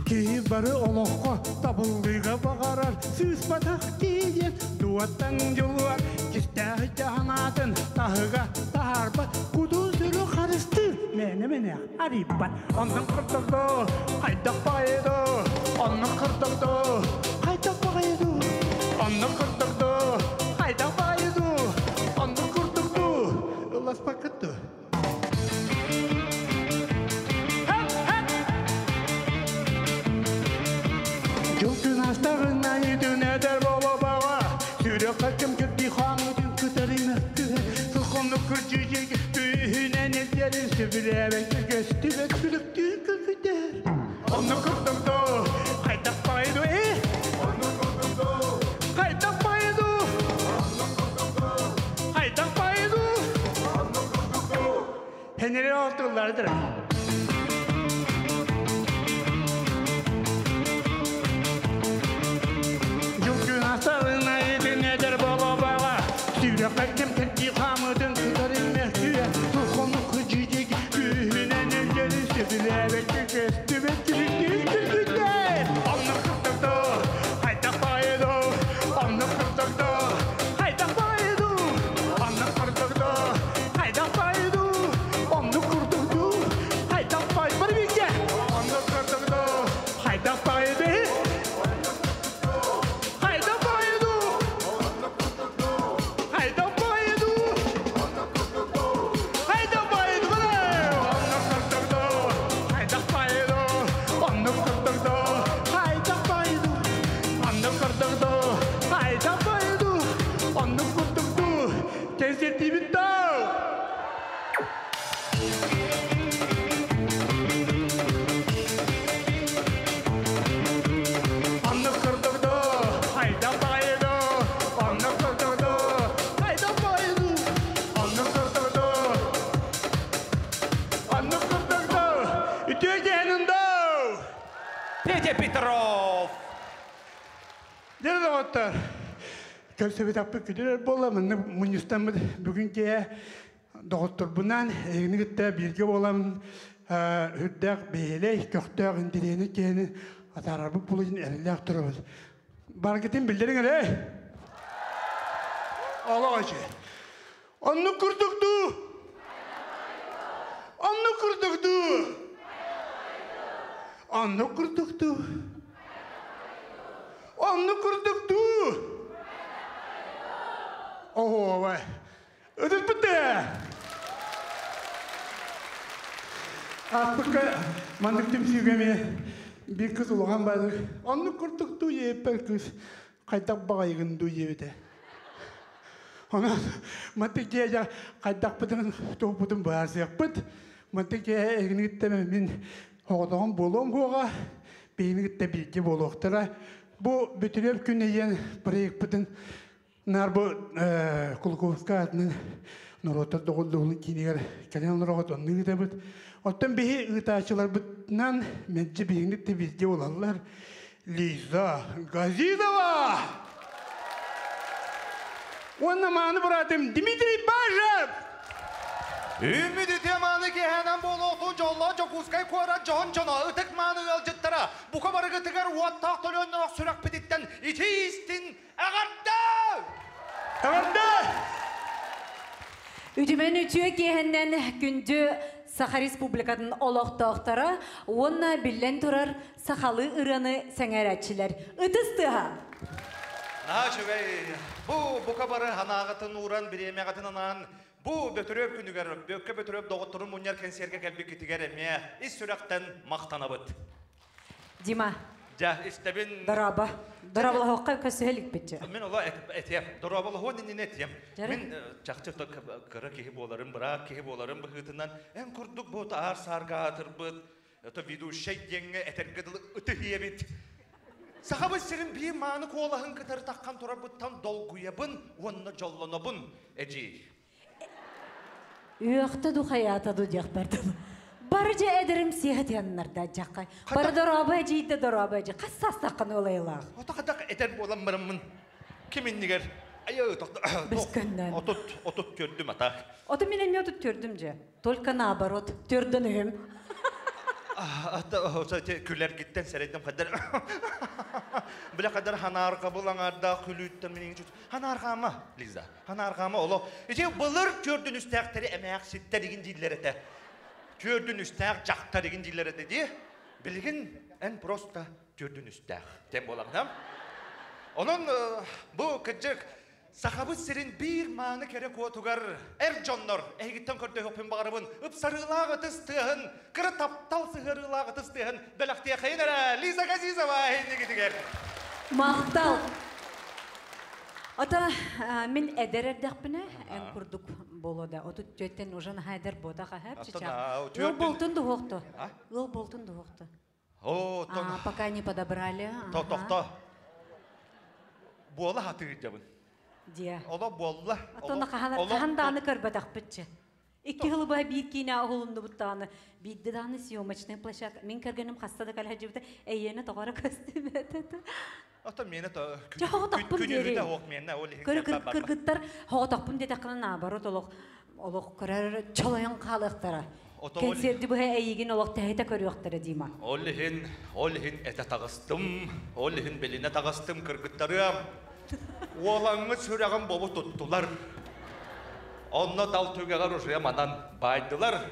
Киһи бары олоххо табыллыыга баҕарар, сыыспатах киһи диэн дуоттан дьулуар, кистээх дьаһанаатын таһыга таһаарбат, кутун-сүрү харыстыыр, мээнэ-мэнээх арыйбат. Оннук курдук доо, хайдах баҕайы доо, оннук курдук доо, хайдах баҕайы дуу, оннук курдук доо, хайдах баҕайы дуу, оннук курдук дуу, ылласпаккыт дуу? Дьыл күн астарына үтүнэдэр болобаҕа сүрэххэ ким кирди хаамытын кытарына түһэ сылхонну кырдьыжык күүһүнэн илдьэрин сөбүлээбэккэ көстүбэт күлүктүү күлбүтэр онно курдук доо хайдах баҕайы дуу э хайдах баҕайы дуу хайдах баҕайы дуу Хенери алтыллардыр. Югунасарына илинедер болобаға Сүрөккө ким кирди хамыдын кытарын мөһүө Тухону кыжыжык күүһүнэн өлгөрү сөбүлээбэккэ көстүбэт күлүктүү күлбүттэр Онну кырдырды, хайдах баайыды, онну кырдырды, хайдах баайыды, онну кырдырды, хайдах баайыды, онну курдук хайдах баай бар бигэ, онну кырдырды, хайдах баайыды, хайдах баайыды, хайдах баайыды, хайдах баайыды, онну кырдырды, хайдах баайыды, онну кырдырды, хайдах баайыды, онну кырдырды, хайдах баайыды, онну курдук кэнсиэртиибит даа! Оннук курдук дуу, хайдах баҕайы дуу, оннук курдук дуу, хайдах баҕайы дуу, оннук курдук дуу, оннук курдук дуу, үтүө дьэһинин дуу! Петя Петров! Дьэ, доҕоттор, көрсүбүтэхпит күтүрэр буолла, манна мунньустаммыт бүгүн киэһэ доҕотторбунаан эһигини кытта бииргэ буоламмын үрдээх бэйэлэй, көхтөөх интэриэһинэй киһини атаарарбыт буолуйун эрэллээх турабын. Баргытын биллэриҥ эрэ. Олох үчүгэй. Оннук курдук дуу? Оннук курдук дуу? Оннук курдук дуу? Оннук курдук дуу? Оһуобай. Ытыспыт ээ! Ааспыкка маннык түмсүүгэ эмиэ биир кыз улахан баайдык оннук курдук дуу диэбиппэр кыыс хайдах баҕайыгын дуу диэбитэ. Онон мантык дьиэ хайдахпытын туохпутун быһаарсыахпыт. Мантык дьиэ эһигини кытта мин оҕотоҕум буолуом суоҕа, биһигини кытта бииргэ буолуохтара. Бу бүтүрүөп күн ийэн проекпытын наар бу Кулаковскай аатынан норуоттар доҕордоһуутун киинигэр кэлэн олороҕут, онно ыытабыт. Оттон биһи ыытааччыларбытынан мэлдьи биһигини кытта бииргэ буолаллар. Лиза Газизова! Уонна мааны быраатым Дмитрий Бажев! Үмүт үтүө мааны киэһэнэн буолуохтун дьоллоох Дьокуускай куорат дьоһун дьоно, ытык мааны ыалдьыттара, бука барыгытыгар уоттаах төлөннөөх сүрэхпититтэн итии-истин эҕэрдэ! Эҕэрдэ! Үтүмэн үтүө киэһэннэн күндү Саха Республикатын олохтоохторо уонна биллэн турар сахалыы ырыаны сэҥээрээччилэр. Ытыс тыаһа! Наһаа үчүгэй. Бу бука бары санааҕытын ууран, бириэмэҕитин анаан, бу Бөтүрүөп күнүгэр Бүөккэ Бөтүрүөп доҕотторун мунньар кэнсиэргэ кэлбиккитигэр эмиэ ис сүрэхтэн махтанабыт. Дима. Дьэ, истэбин. Дорообо. Дорооболоһуохха көсүһэ иликпит Мин оло этиэм. Дорооболоһуон иннинэ этиэм. Мин чахчы кыра киһи буоларым, быраап киһи буоларым быһыытынан эн курдук бу аар-саарга аатырбыт, это ведущай диэҥҥэ этэргэ дылы ытых ийэбит. Сахабыт сирин биир мааны куолаһын кытары таххан турарбыттан долгуйабын уонна дьоллонобун, эдьиий. Үөхтэ ду хайаата ду диэхпэр дылы. Бары же эдерим сиэхэтианнарда жаккай. Бары дороба жийде дороба жи. Хас састаққын олайлақ. Ото хадак этер болан бараммын. Ким иннигер? Айы, тохто. Бескөннен. Отут көрдүм ата. Ото мен эмне отут төрдүм же. Только наоборот, төрдөн өм. Ата, оса те күлер гиттен середдим кадар. Биле кадар ханар кабыл аңарда күлүттен менин чут. Ханар кама, Лиза. Ханар кама оло. Иче былыр көрдүн үстәктери эмәк ситтер деген дилер эте. Көрдүн үстәк жактар деген дилер эте ди. Билгин эн просто көрдүн үстәк. Тем боламнам. Онон бу кыжык Сахабы сирин бир мааны кере куотугар эр дьоннор эһигиттэн көрдөһүөхпүн баҕарабын ыпсарыылаах ытыс тыаһын кыра таптал сыһыарыылаах ытыс тыаһын бэлэхтиэхэйин эрэ Лиза Газизова эһиннигитигэр. Махтал. Ата мин эдэр эрдэхпинэ эн курдук болода. Отут түөттен уже наһаа эдэр бода хаһап чыча. Ыл болтун дуһуохту. Ыл болтун дуһуохту. О, тон. Пока не подобрали. Тохто. Буола хатыырдьабын. Дия. Оло буолла. Отон хахан дааны көрбөтөхпүтчү. Икки хылы баа биир киинэ оһулуннубут дааны. Биирдэ дааны съемочная площадка. Мин кэргэним хаста да кэлэһдьибитэ эйиэнэ тоҕоро көстүбэт. Ото миэнэ то Дьэ хоҕотохпун диэри. Күнүһүтэ хуох миэнэ ол иһин Көрө кыргыттар хоҕотохпун диэтэххинэ наоборот олох олох көрөр чолойон хаалыахтара. Кэнсиэрди быһа эйигин олох тэһитэ көрүөхтэрэ Дима. Ол иһин, ол иһин этэ таҕыстым, ол иһин билинэ таҕыстым кыргыттарыам. Уолаҥҥыт сүрэҕин бобу туттулар. Онно дал түгэҕэр уже манан баайдылар.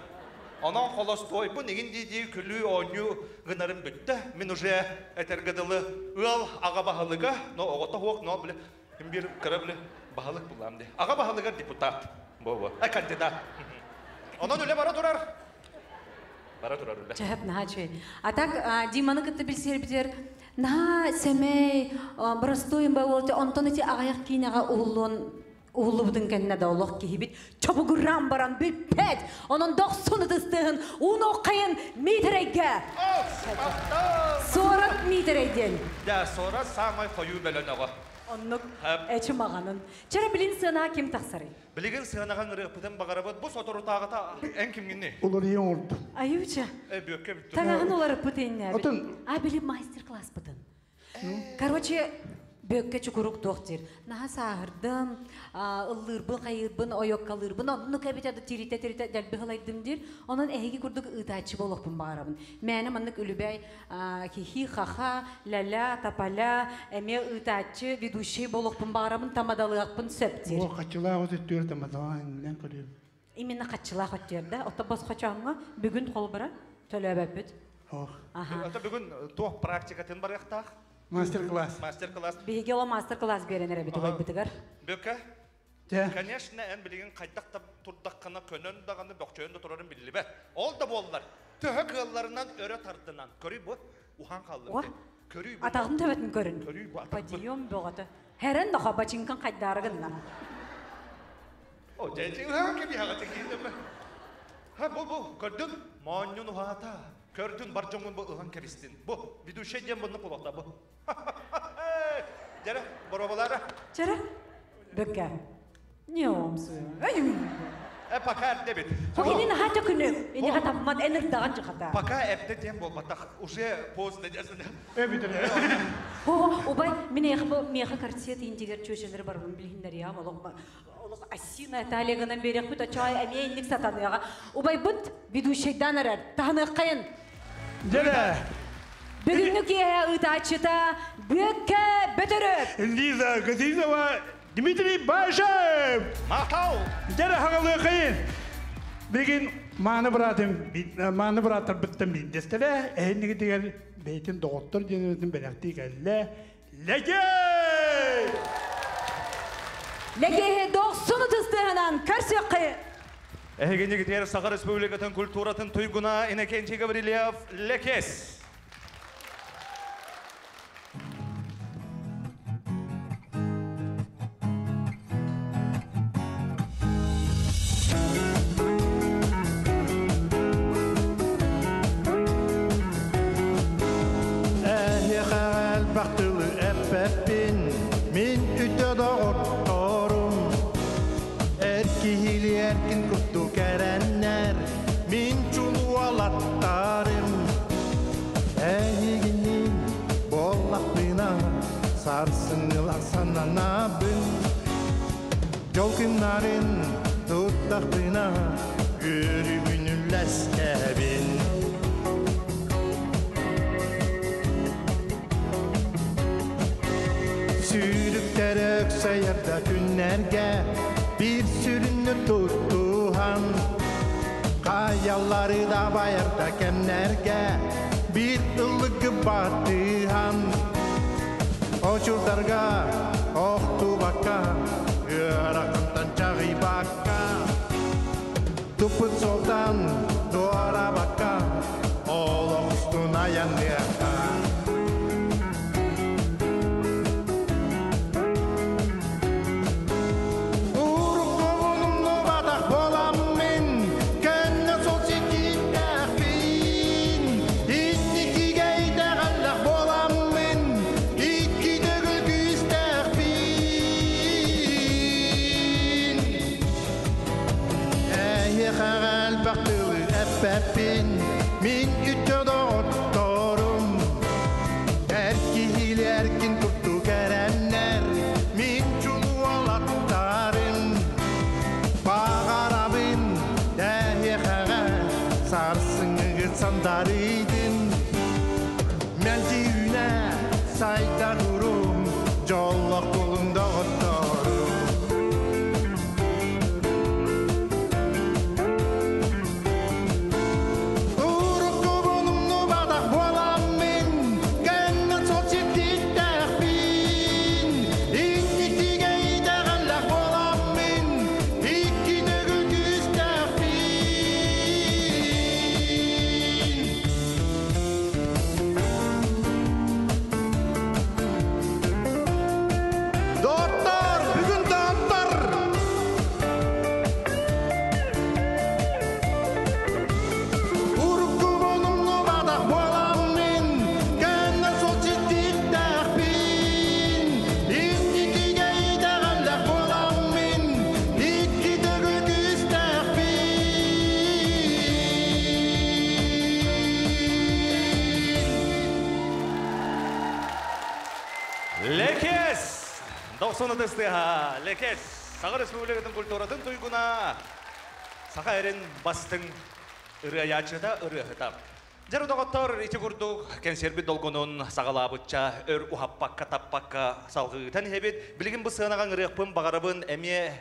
Онон холостуойбун игин дии-дии күлүү оонньуу гынарым бүттэ. Мин уже этэргэ дылы ыал аҕа баһылыга, но оҕото хуох, но бile ким бир кыра бile баһылык буллам ди. Аҕа баһылыгар депутат. Бу бу. Кандидат. Онон үлэ бара турар. Бара турар үлэ. Чэһэп наһаа үчүгэй. А так Диманы кытта билсиэрбитигэр наһаа сэмэй, боростуой уол онтон ити аҕыйах киинэҕэ уһуллуон уһуллубутун кэннэ да олох киһибит чобугурраан баран бүппэт. Онон дохсун ытыстыһын уунуоххайын Миитэрэйгэ. Суорат Миитэрэй диэн. Да, суорат саамай хойуу бөлөнөҕө. Оннук эчи маҕанын. Чэрэ билин сыанаҕа ким тахсарый? Билигин сыанаҕа ырыаппытын баҕарабыт бу соторутааҕыта эн кимҥинний? Уларыйан олордум. Аюча. Э, бүөккэ бүттүм. Таҥаһын уларыппыт иннээбит. Отон А били мастер-класспытын. Короче, бөккө чукурук туох диир. Наһаа сааһырдым, ыллыырбын, хайыырбын, ойоккалыырбын, оннук эбитэ да тиритэ-тиритэ дэлби хылайдым диир. Онон эһиги курдук ыытааччы буолуохпун баҕарабын. Мээнэ маннык үлүбэй хихи-хаха, ля-ля, тополя, эмиэ ыытааччы, ведущий буолуохпун баҕарабын, тамадалыахпын сөп диир. О, хаччылаах өттүгэр тамадалаан иннинэн көрүөм. Именно хаччылаах өттүгэр да. Отто босхочооҥҥо бүгүн холбура төлөөбөппүт. Ох. Аха. Ото бүгүн туох практикатын барыахтаах? Мастер-класс. Мастер-класс. Биһиги ола мастер-класс биэрэн эрэбит убайбытыгар. Бөкө? Дьэ. Конечно, эн билигин хайдах да турдаххына көнөн даҕаны бөхчөйөн да турарын биллибэт. Ол да буоллар, төһө кыалларынан өрө тардынан. Көрүй бу, уһаан хааллым. О, Көрүй бу. Атаҕын төбөтүн көрүн. Көрүй бу атахпын. Подъем бөҕөтө. Хэрэн да бачыҥкан хайдаары гынна. О, дьэ, дьэ, ким яҕа тикииннэ. Ха, бу, бу, көрдүн? Моонньун уһаата. Көрдүн, бар дьоҥҥун бу ылан кэбистин. Бу, ведущий диэн bunны кулакта бу. Дьэрэ, боробалара. Чэрэ, бөккэ. Не омсуй. Э, пока эрдэ бит. Хокини наһаа төкүнү. Ини хатаммат эн ырдаҕан чахата. Пока эрдэ диэн буолбатах. Уже поздно десен. Э, бүтүрэ. О, убай, мин ээх бу миэхэ картия тиинтигэр чүөчэлэри барбын билиһиннэриэҕим олох олох осиная талия гынан биэриэхпит очоой эмиэ инник сатаныаҕа. Убайбыт ведущийдан эрэр. Таһыныаххайын. Дьэрэ. Бүгүҥҥү киэһэ ыытааччыта Бүөккэ Бөтөрөп. Лиза Газизова, Дмитрий Башев. Махтал! Дьэрэ хагалыахайын. Билигин мааны быраатым, мааны бырааттарбыттан биирдэстэрэ, эһиннигитигэр бэйтин доҕоттор диэн бэлэхтии кэллэ. Лэгей! Лэгей дохсун ытыстыһынан көрсүөххэ. Эһигинигитигэр Саха Республикатын культуратын туйгуна Иннокентий Гаврильев Лекес. Эһиэхэ элбэх эппэппин, мин үтө доҕотторум. Эр киһили эркин курдук эрэннэр, мин чулуалаттарым. Сарсыңылар сананабын Жол күннарын туттахпына Үөрүбүн үллэстэбин. Сүүрүктэр өксөйөрдө күннэргэ Бир сүрүннү туттуһан Хаяллары да байарда кэмнэргэ Бир ыллыгы баттыһан Очурдарга охтубакка Ыарахантан чаҕыйбакка Туппут суолтан туорабакка Олох устун айанныахха. Уруккубун умнубатах буоламмын, көннө сол ситиитээхпин. Инникигэ итэҕэллэх буоламмын, икки төгүл күүстээхпин. Эйиэхэҕэ элбэх тылы эппэппин, мин үтүө доҕотторум. Эр киһили эркин курдук эрэннэр, мин чулуу уолаттарым. Баҕарабын эһиэхэҕэ сарсыҥҥыгыт сандарыйдын. Мэлдьи үүнэ сайда туруҥ, дьоллоох буолуҥ доҕотторум. Уруккубун умнубатах буоламмын, кэннин сол ситииттээхпин. Инникигэ итэҕэллэх буоламмын, икки төгүл күүстээхпин. Доҕоттор, бүгүн доҕоттор! Уруккубун умнубатах буоламмын, кэннин сол ситииттээхпин. Инникигэ итэҕэллэх буоламмын, икки төгүл күүстээхпин. Лекес! Дохсун ытыс тыаһа, Лекес! Саха Республикатын культуратын туйгуна, Саха эрин бастыҥ ырыаяччыта, ырыаһыта. Дьэ, доҕоттор, ити курдук кэнсиэрбит долгунун саҕалаабычча өр уһаппакка таппакка салгыытан иһэбит. Билигин бу сыанаҕа ыҥырыахпын баҕарабын эмиэ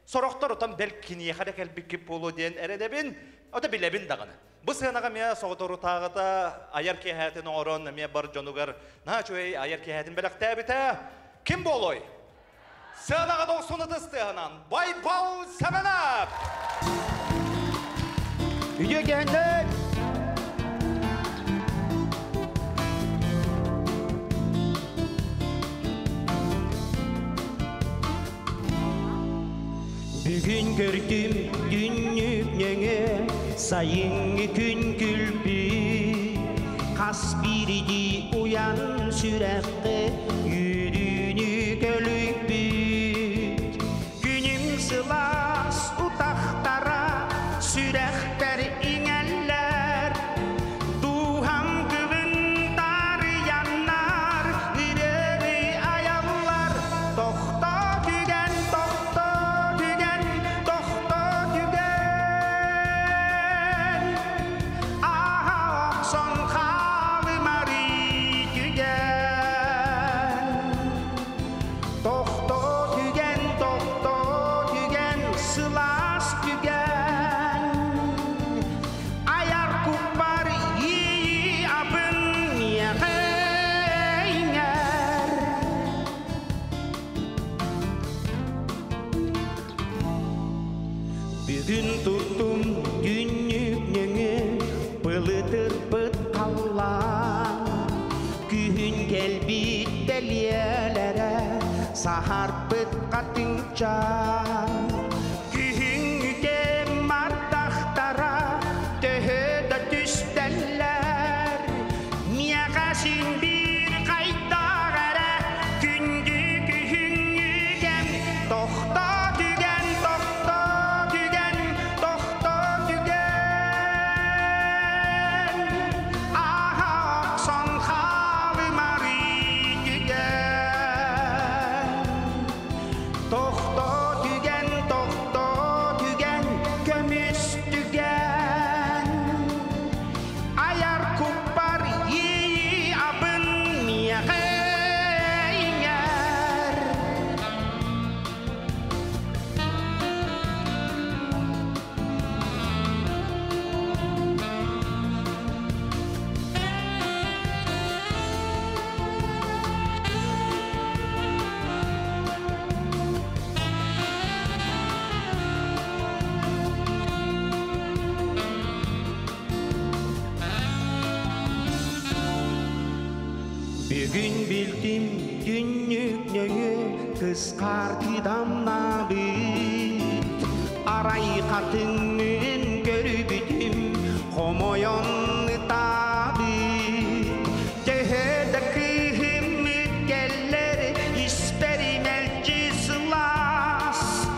сорохтор отон бэл киниэхэ да кэлбиккит буолуо диэн эрэнэбин, ото билэбин даҕаны. Бу сыанаҕа эмиэ соҕоторутааҕыта айар киэһээтин оҥорон эмиэ бар дьонугар наһаа үчүгэй айар киэһээтин бэлэхтээбитэ. Ким буолуой? Сыанаҕа дохсун ытыс тыаһынан Байбал Сэмэнэп! Үтүө киэһэннэр! Бүгүн көрдүм түннүк нөҥүө сайыҥҥы күн күлбүт Хас биирдии уйан сүрэххэ үөрүүнү көлүйбүт Күнүм сылаас утахтара сүрэхпэр иҥэллэр Дууһам кылын таарыйаннар ырыаны айаллар Тохтоо түгэн, тохтоо түгэн, тохтоо түгэн Ааһа охсон хаалымарый түгэн Тохтоо түгэн, тохтоо түгэн, сылаас түгэн Айар куппар иэйии абын миэхэ иҥэр. Бүгүн туттум түннүк нөҥүө былытырбыт халлаан Күһүн кэлбит бэлиэлэрэ саһарбыт хатыҥчаан Күһүҥҥү кэм ардахтара төһө да түстэллэр Миэхэ син биир хайдах эрэ күндү күһүҥҥү кэм Тохтоо түгэн, тохтоо түгэн, тохтоо түгэн Ааһа охсон хаалымарый түгэн. Бүгүн билдим түннүк нөҥүө кыс хаар кыдамнаабыт. Арай хатыҥын көрбүтүм хомойон ытаабыт. Төһө да кыһыммыт кэллэр испэр мэлдьи сылаас.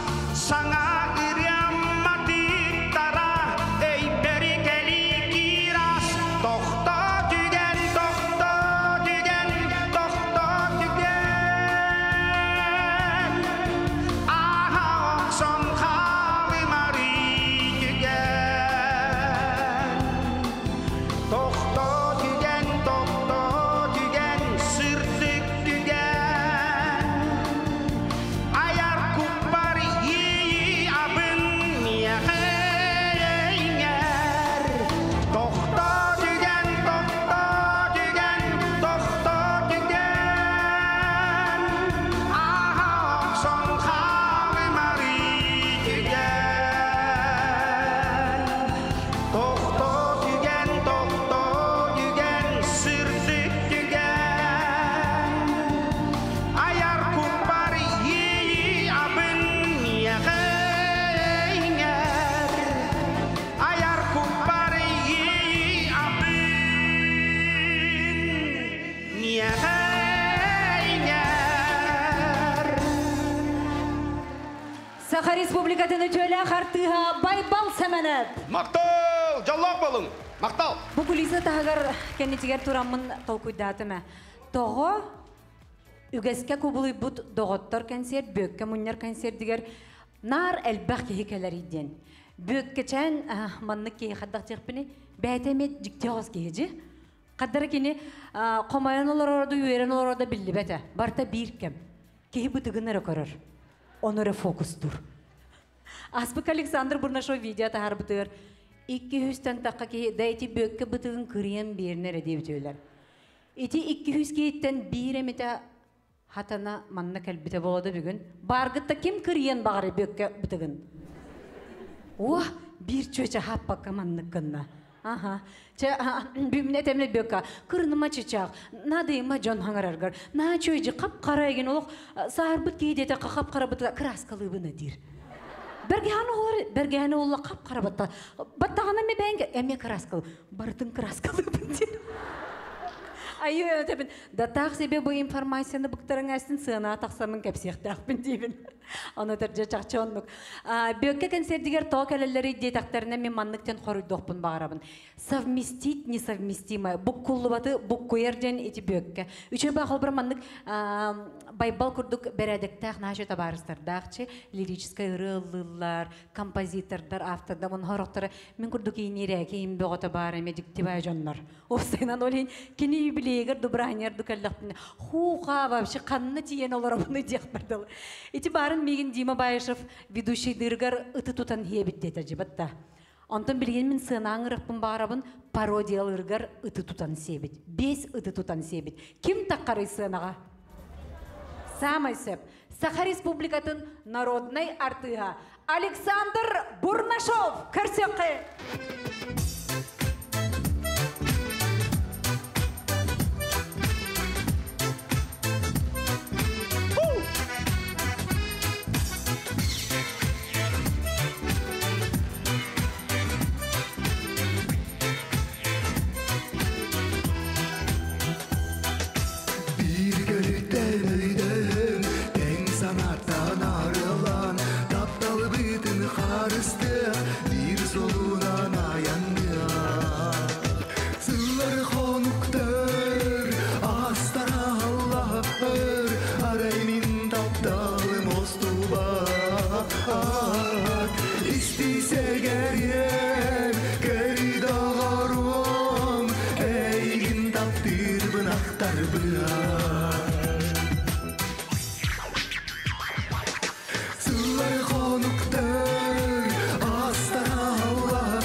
Саҥа ырыам матыыптара өйбөр кэлии киирас. Тохтоо түгэн, тохтоо түгэн, тохтоо түгэн. Ааһа охсон хаалымарый түгэн. Тохтоо түгэн, тохтоо түгэн, сырдык түгэн. Айар куппар иэйии абын миэхэ иҥэр. Тохтоо түгэн, тохтоо түгэн, тохтоо түгэн. Ааһа охсон хаалымарый түгэн. Тохтоо түгэн, тохтоо түгэн, сырдык түгэн. Айар куппар иэйии абын миэхэ иҥэр. Айар куппар иэйии абын миэхэ иҥэр. Саха Республикатын үтүөлээх артыыһа Байбал Сэмэнэп. Махтал! Дьоллоох буолуҥ! Махтал! Бу кулиса таһыгар кэннитигэр тураммын толкуйдаатым. Тоҕо үгэскэ кубулуйбут доҕоттор кэнсиэр, Бүөккэ мунньар кэнсиэрдигэр наар элбэх киһи кэлэр диэн. Бүөккэчээн маннык киһи хайдах диэхпиний, бэйэтэ эмиэ дьикти оҕус киһи дьи. Хардара кини хомойон олороро да, үөрэн олороро да биллибэт ээ. Барыта биир кэм. Киһи бытыгын эрэ көрөр. Ону эрэ фокустуур. Ааспык Александр Бурнашов видео таһаарбытыгар 200-тэн тахха киһи да ити Бүөккэ бытыгын кырыйан биэрин эрэ диэбит. Ити 200 киһиттэн биир эмитэ хатана манна кэлбитэ буолуо бүгүн. Бааргытта ким кырыйан баҕары Бүөккэ бытыгын? О, биир чүөчэ хаппакка маннык гынна. Аха. Чэ, бүгүн этэмле Бүөккэ. Кырыныма чычаах. Надыйма дьон хаҥараргар. На чөйжи қап-қара еген олох саарбыт киһи диэтэ қап-қара бытыга краскалыыбына диир. Бэргэһээн оҕолор бэргэһээн оҕолор қап-қара батта. Баттаҕына эме бэйэҥ эме краскал. Барытын краскалыыбын диир. Айыы этэбин. Да таах себе бу информацияны быктарың әстин сыана тахсамын кэпсиэхтээхпин диибин. Ону төрдө чахчы оннук. Бүөккэ кэнсиэрдигэр тоҕо кэлэллэрий диэтэхтэринэ мин маннык хоруйдуохпун баҕарабын. Совместить несовместимое. Буккуллубаты буккуйар диэн ити Бүөккэ. Үчүгэй баа холбор маннык Байбал курдук бэрээдэктээх наачы табаарыстардаахчы, лирическай ырыа ыллыыллар, композитордар, автордар, он хорохторо мин курдук иинирээки им бөҕөтө баар эме дьиктибай дьоннор. Уопсайынан ол иһин кини юбилейгар дубраанньар ду кэллэхпинэ хуу-хаа вообще ханна тиийэн олоробунуй диэхпэр дылы. Ити баарын миигин Дима Баишев ведущийдыырыгар ыты тутан иһиэбит диэтэ дьибат. Онтон билигин мин сыанаан ырыппын баарабын пародиялыргар ыты тутан сиэбит. Бес ыты тутан сиэбит. Ким таххарый сыанаҕа? Самай сөп. Саха Республикатын народнай артыыһа Александр Бурнашов. Көрсүөххэ. Биир көрүүттэн өйдөһөн, тэҥ санааттан арыллан, тапталбытын харыстыах, биир суолунан айанныах. Сыллар хонуктар, астараллар, арай мин тапталым уостубат. Истиий сэгэриэм, көр доҕоруом, эйигин таптыырбын ахтарбыат. Сыллар хонуктар, астараллар,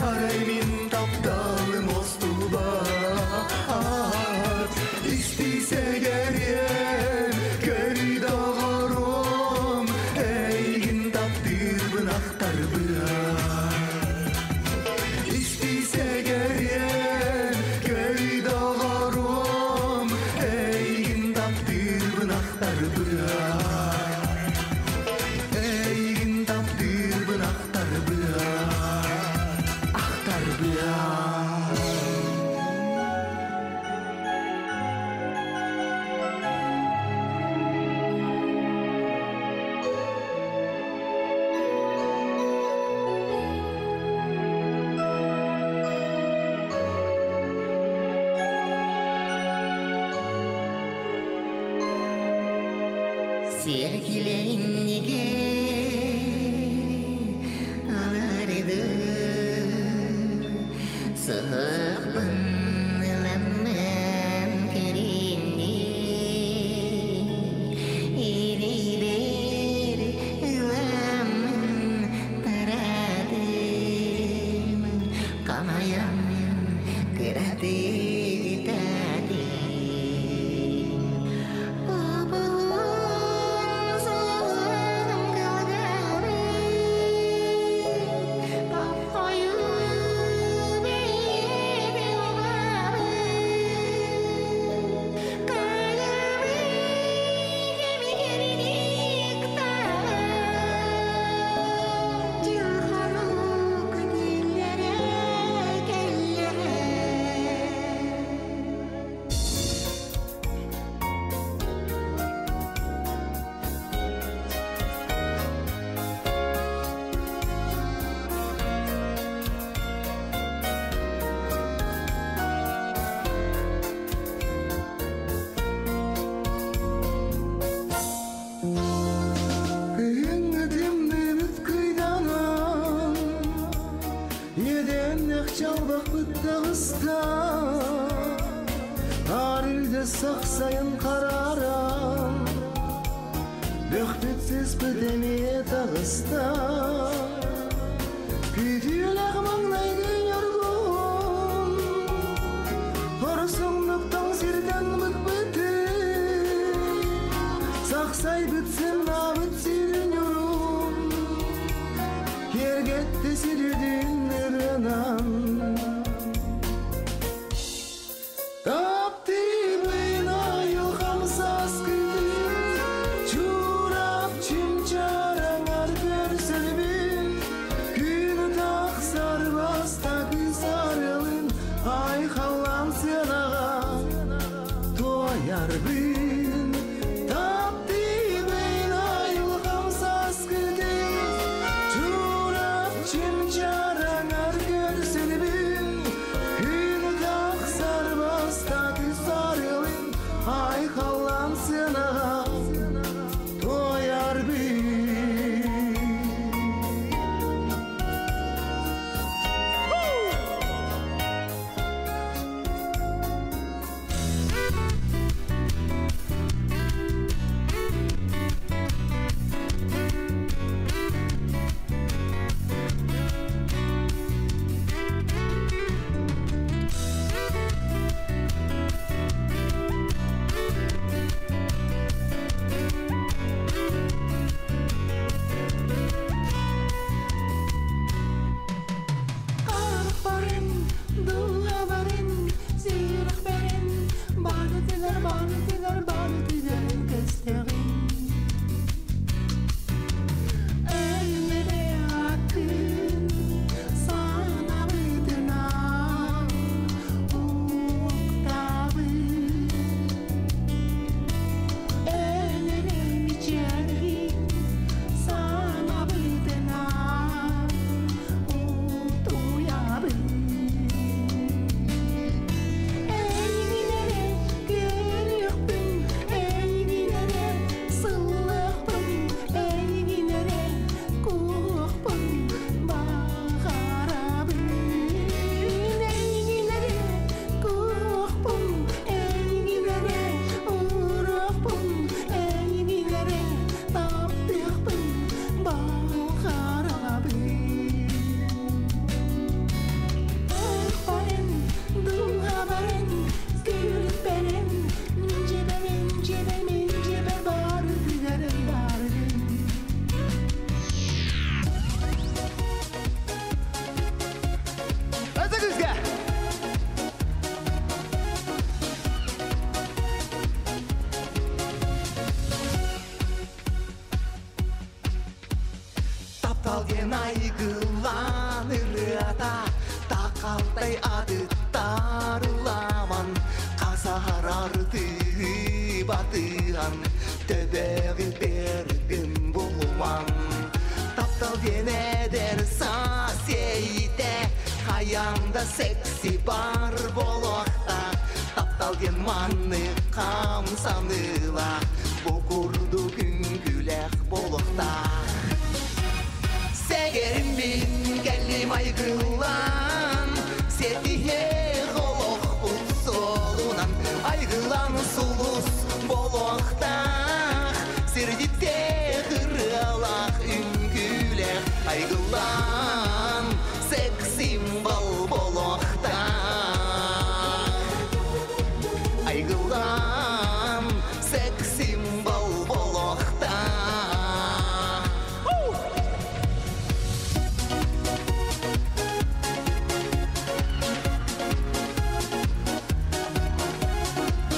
арай мин тапталым уостубат. Истиий сэгэриэм, көр доҕоруом, эйигин таптыырбын ахтарбыат. Истиий сэгэриэм, көр доҕоруом, Сиэркилэ иннигэ аларыды Сыһыахпын ыламмын кэринни Илиибэр ыламмын таратым Камайаммын кыратык ытатым Аппын саҕым кылгабын Таппайы бэйэбэ убабын Кайабы кэмигэрник таҕын Дьылханык күннэрэ кэллэҕэ. Кыһыҥҥы тымныыбыт кыйданан, Иэдээннэх чалбахпыт таҕыста. Арылда сахсайын харааран, Бөхпүт сыспыт эмиэ таҕыста. Күүтүүлээх маҥнайгы ньургуһун, Хорсуннук тоҥ сиртэн быкпытын, Сахсайбыт сымнаабыт сирин ньурун, Киэргэтти сирүдүн ырыанан. Таптыыбын айылҕам сааскытын, Чурапчым чараҥар көрсөрбүн, Күн тахсар бастакы сарыалын, Айхаллаан сыанаҕа туойарбын. Таптыыбын айылҕам сааскытын, Чурапчым чараҥар көрсөрбүн, Күн тахсар бастакы сарыалын, Айхаллаан сыанаҕа туойарбын. Харахпарын, дууһабарын, сүрэхпэрин барытыгар, барытыгар, барытыгар көстөҕүн. Эн эрэ ааккын санаабытынан уһуктабын. Эн эрэ мичээргин санаабытынан утуйабын. Эйигин эрэ көрүөхпүн, эйигин эрэ сыллыахпын, эйигин эрэ кууһуохпун баҕарабын. Эйигин эрэ кууһуохпун, эйигин эрэ ууруохпун, эйигин эрэ таптыахпын баҕарабын. Харахпарын, дууһабарын, сүрэхпэрин, дьиэбэр, дьиэбэр, дьиэбэр барытыгар бааргын. Это күзге! Таптал диэн айгылаан ырыата Тақалтай адыттарыламан Қасарарды батыған Төбеғі бергін булман Таптал диэн эдэр сасейте Хаянда секси бар болохта Таптал диэн манны қамсаныла Бу курду күн. үҥкүүлээх буолуохтаах. Сэгэрим мин кэллим айгылан, сиэтиһиэх олохпут суолунан. Айгылан сулус буолуохтаах, сирдьиттээх ырыалаах үҥкүүлээх. Айгылан секс-символ буолуохтаах. Айгылан секс-символ буолуохтаах.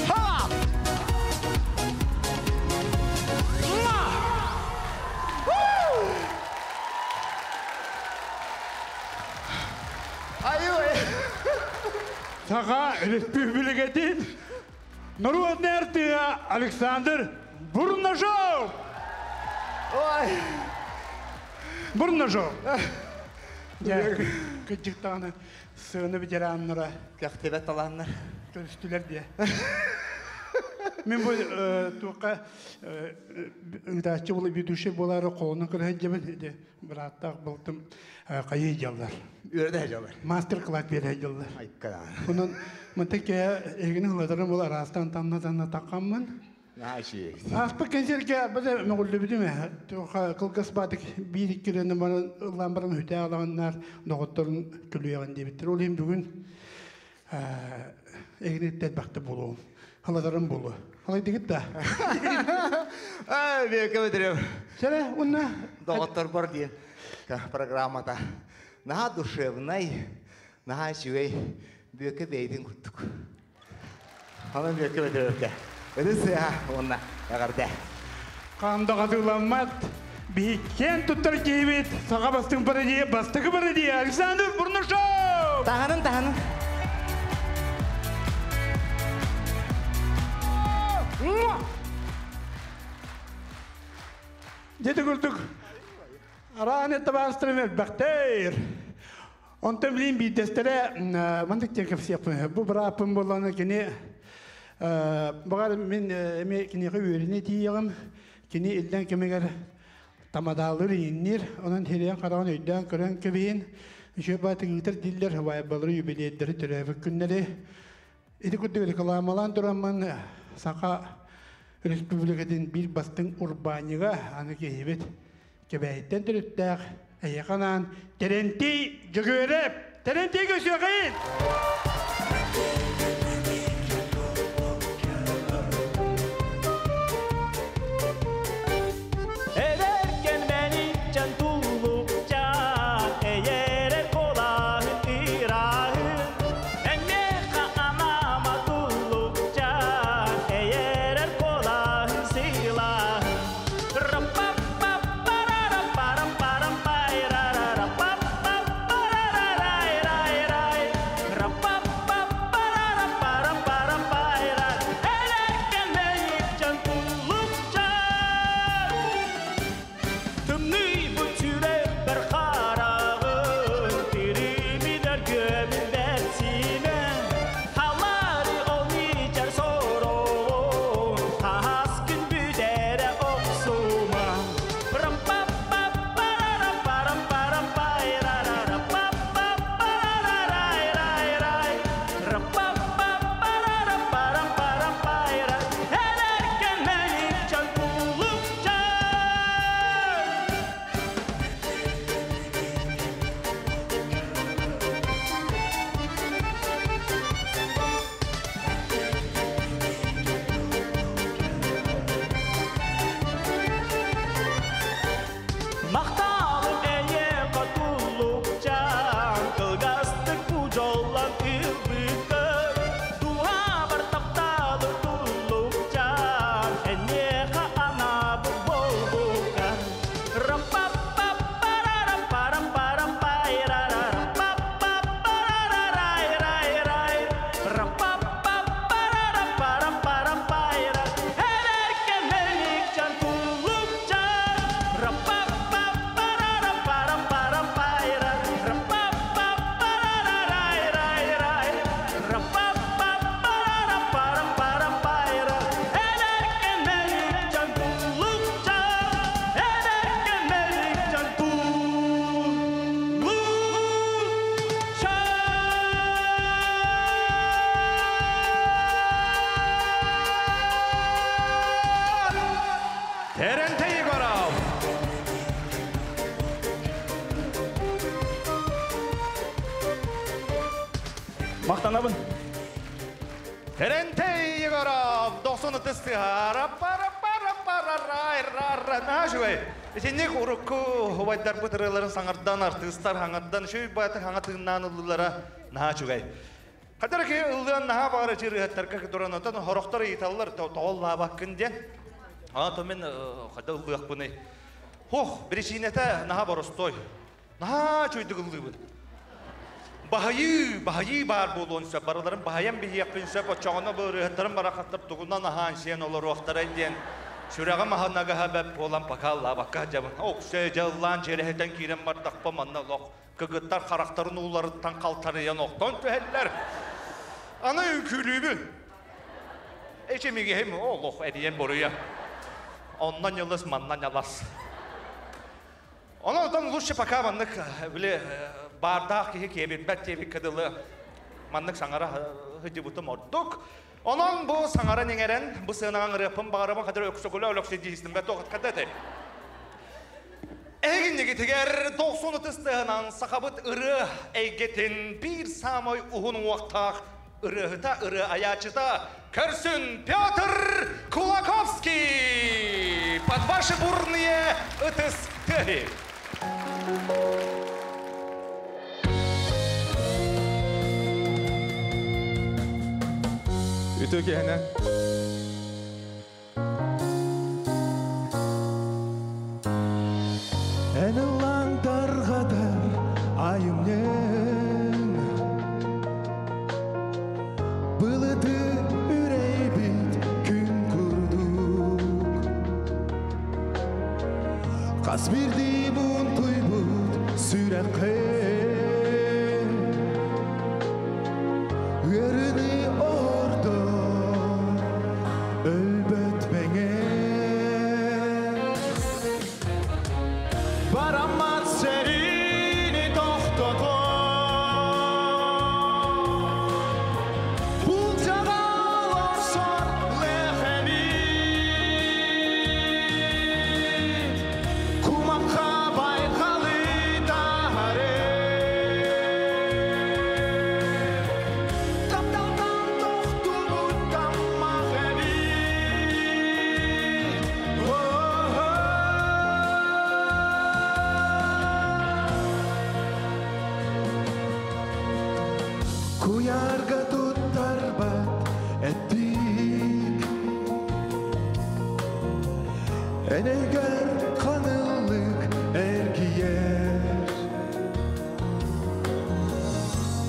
Ха! Ма! Айыы! Саха Республикатын народный артыыһа Александр Бурнашов! Ой! Бурнашов! Дьэ, кырдьык даҕаны сыана ветераннара Кэхтибэт талааннар. Көрүстүлэр диэ. Мин бу туохха ыытааччы була ведущий буолаары холонон көрө сылдьабын. Ити бырааттаах балтым хайыы дьаллар. Үөрэтэ дьаллар. Мастер-класс биэрэ дьаллар. Айкадан. Онон мантан кээ эһигини ыллатарым була араастаан танна-танна таххаммын. Нааши. Ааспыт кэнсиэргэ бада мөҕүллүбүтүм ээ. Туохха кылгас баатык биир икки баран ыллаан баран үтээ алаҕыннар доҕотторун күлүөҕүн диэбиттэр. Ол иһин бүгүн эһигини элбэхтэ буолуом. Халадарым буолуо. Халайдыгыт да. Ай, бекке бетерем. Сэрэ, уонна Доҕоттор бар диэн программата. Наһаа душевнай, наһаа үчүгэй бүөккэ бэйдин курдук. Онон бүөккэ бетерепке. Өтүс сыа уонна эҕэрдэ. Хандаҕатыламмат биһиккиэн туттар киһибит саха бастыҥ пародия бастакы пародия Александр Бурнашов! Таһанын, таһанын. Дьэ курдук араан табаарыстарым элбэхтэр. Онтон билин биирдэстэрэ мантык диэн кэпсиэхпин. Бу бырааппын буоллаҕына кини баҕар мин эмиэ киниэхэ үөрэнэ тиийэҕим. Кини иллэҥ кэмигэр тамадаалыыр иинниир. Онон сирэйин хараҕын өйдөөн көрөн кэбиһин. Үчүгэй баатык ыытар дииллэр убайбалары юбилейдары төрөөбүт күннэри. Ити курдук рекламалаан тураммын Саха Республикатын биир бастыҥ урбаанньыга аны киһибит Кэбээйиттэн төрүттээх эйиэхэ анаан Терентий Дьөгүөрэп! Терентий көрсүөхэйин! Эдэркэн мэниччэн туллукчаан, эйэрэр куолаһын ырааһын. Эйиэхэ анаама туллукчаан, эйэрэр куолаһын сылааһын. Раппаппаппарараппарам-парам-пайрарараппаппаппарарарай-рай-рай. Терентей Егоров. Мақтанабын. Терентей Егоров, 90 тыстыһара пара пара пара рай ра ра наживай. Итинник урукку хувайдар бытырыларын саңардан артыстар хаңардан шөй баты хаңа тыыннаан ыллылара наһаа чугай. Хатар ки ыллыан наһаа баара чырыһаттарга туранотон хорохтор ыйыталлар тоҕоллаабаккын диэн. Ана то мен хада ыллыахпыный. Хох, причинета наһаа боростой. Наһаа чуйдук ыллыыбын. Баһайыы, баһайыы баар буолуон сөп, барыларын баһайан биһиэхпин сөп, оччоҕуна бу ырыаһыттарым барахаттар тугунан аһаан сиэн олоруохтарай диэн сүрэҕим аһынагаһа бэп буолан пакааллаабакка дьабын. Оксэ дьаллаан дьиэрэһитэн киирэн бардахпа манна олох кыгыттар харахтарын ууларыттан халтарыйан охтон түһэллэр. Аны үҥкүүлүүбүн. Эчимигиһим олох эдиэн буруйа. Оннан ньылыс, манна ньалас. Онон лучше пока маннык били баардаах киһи киэбирбэт диэбиккэ дылы маннык саҥара сылдьыбытым ордук. Онон бу саҥаран иҥэрэн, бу сыанаҕа ырыаппын баҕарабын хадыр өксөкүлэ өлөксөй диистим бэ тоҕут хадда Эһигиннигитигэр 90 ытыс сахабыт ырыа эйгэтин биир саамай уһун уҥуохтаах ырыаһыта ырыа айааччыта көрсүн Петр Кулаковский! Под ваши бурные ытыс тыаһы! Үтө киһинэ. Эн ыллаан тарҕатар айымньыҥ Былыты үрэйбит күн курдук Хас биирдии муунтуйбут сүрэххэ Ыарыыны ордор өлбөт мэҥэ Бараммат сэриини тохтотон Булдьаҕа олорсор лэхэбит Кумахха байҕалы таһары Тапталтан тохтубут таммах эбит Куйаарга туттарбат эттик Эн өйгөр ханыллык эргийэр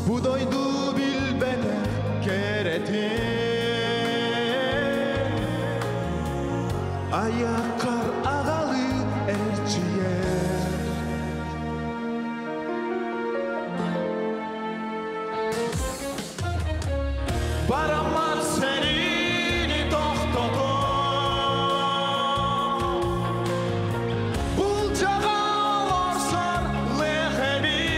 Бу дойду билбэтэх кэрэтин Айаккар аҕалы эрчийэр Бараммат сэриини тохтотон Булдьаҕа олорсор лэхэбит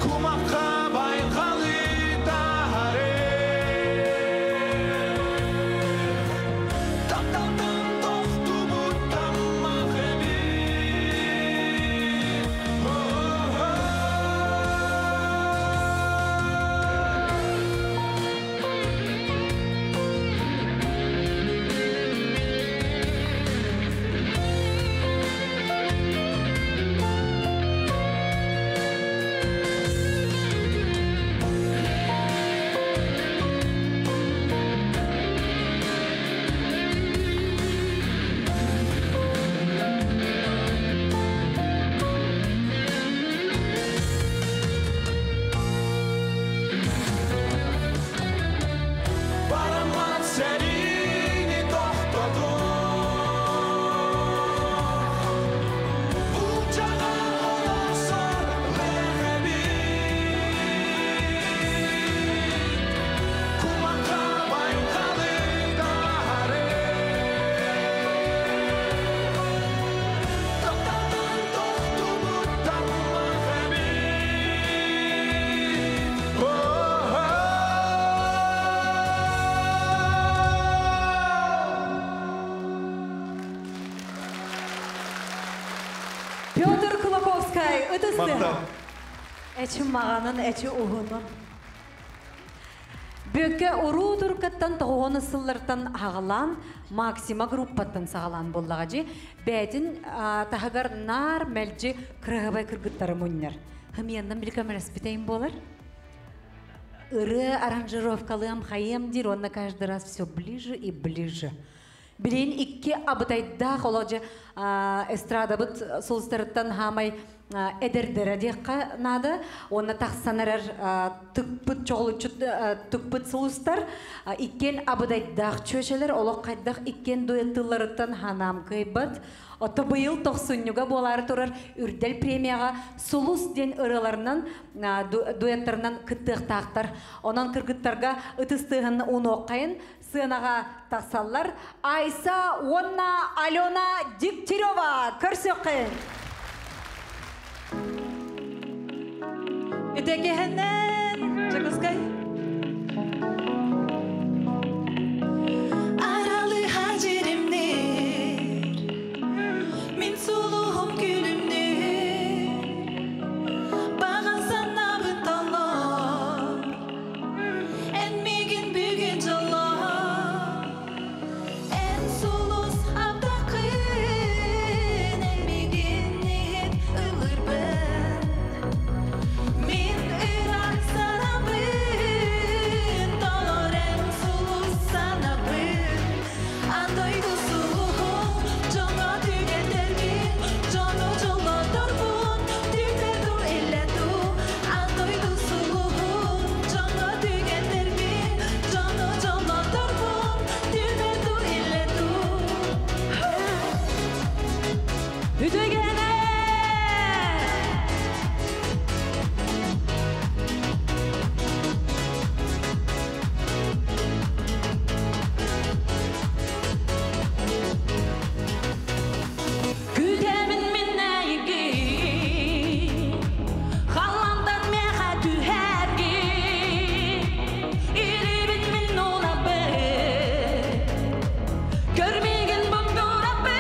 Кумахха байҕалы таһары Петр Кулаковскай, ытысты. Махтал. Эчи маҕанын, эчи уһунун. Бүөккэ уруу туркаттан тоҕуһун сыллартан аҕалаан Максима группаттан саҕалаан буоллаҕа дьи бээтин таһыгар наар мэлдьи кыраһыбай кыргыттары мунньар. Хымияннан били көмөлөспүтэйим буолар. Ырыа аранжировкалыам хайыам диир уонна каждый раз все ближе и ближе. Билин икки абытайдаах олодьу эстрадабыт сулустарыттан хаамай эдэрдэрэ диэххэ наада. Уонна тахсан эрэр тыкпыт чоҕулуччу тыкпыт сулустар иккиэн абыдайдаах чүөчэлэр олох хайдах иккиэн дуэттыылларыттан ханаам кыайбат. Ото быйыл тохсунньуга буолаары турар Үрдэл премияҕа Сулус диэн ырыаларынан дуэттарынан кыттыахтаахтар. Онон кыргыттарга ытыс тыаһын уунуоххайын сыанаҕа тахсаллар. Айса уонна Алена Дегтярева көрсүөххэ. Үтекеһеннен Чакускай. Аралы хажиримнер, Мин сулуһум күлүмнүр, Баҕа санаабын толор, Эн миигин бүгүн дьоллоор. Эн сулус абдакын, Эн миигин иһит ылырбын. Мин ыра санаабын, Толор эн сулус санаабын. Аан дойду сулуһун, Дьоҥҥо түгэтэрбин, Дьону дьоллоторбун, Түмэр дуу, иллэ дуу. Аан дойду сулуһун, Дьоҥҥо түгэтэрбин, Дьону дьоллоторбун, Түмэр дуу, иллэ дуу. Үтүгэнэ! Күтәмин мин эйигин, Халлантан миэхэ түһэргин, Илиибин мин уунабын, Көрмиигин бундурабын,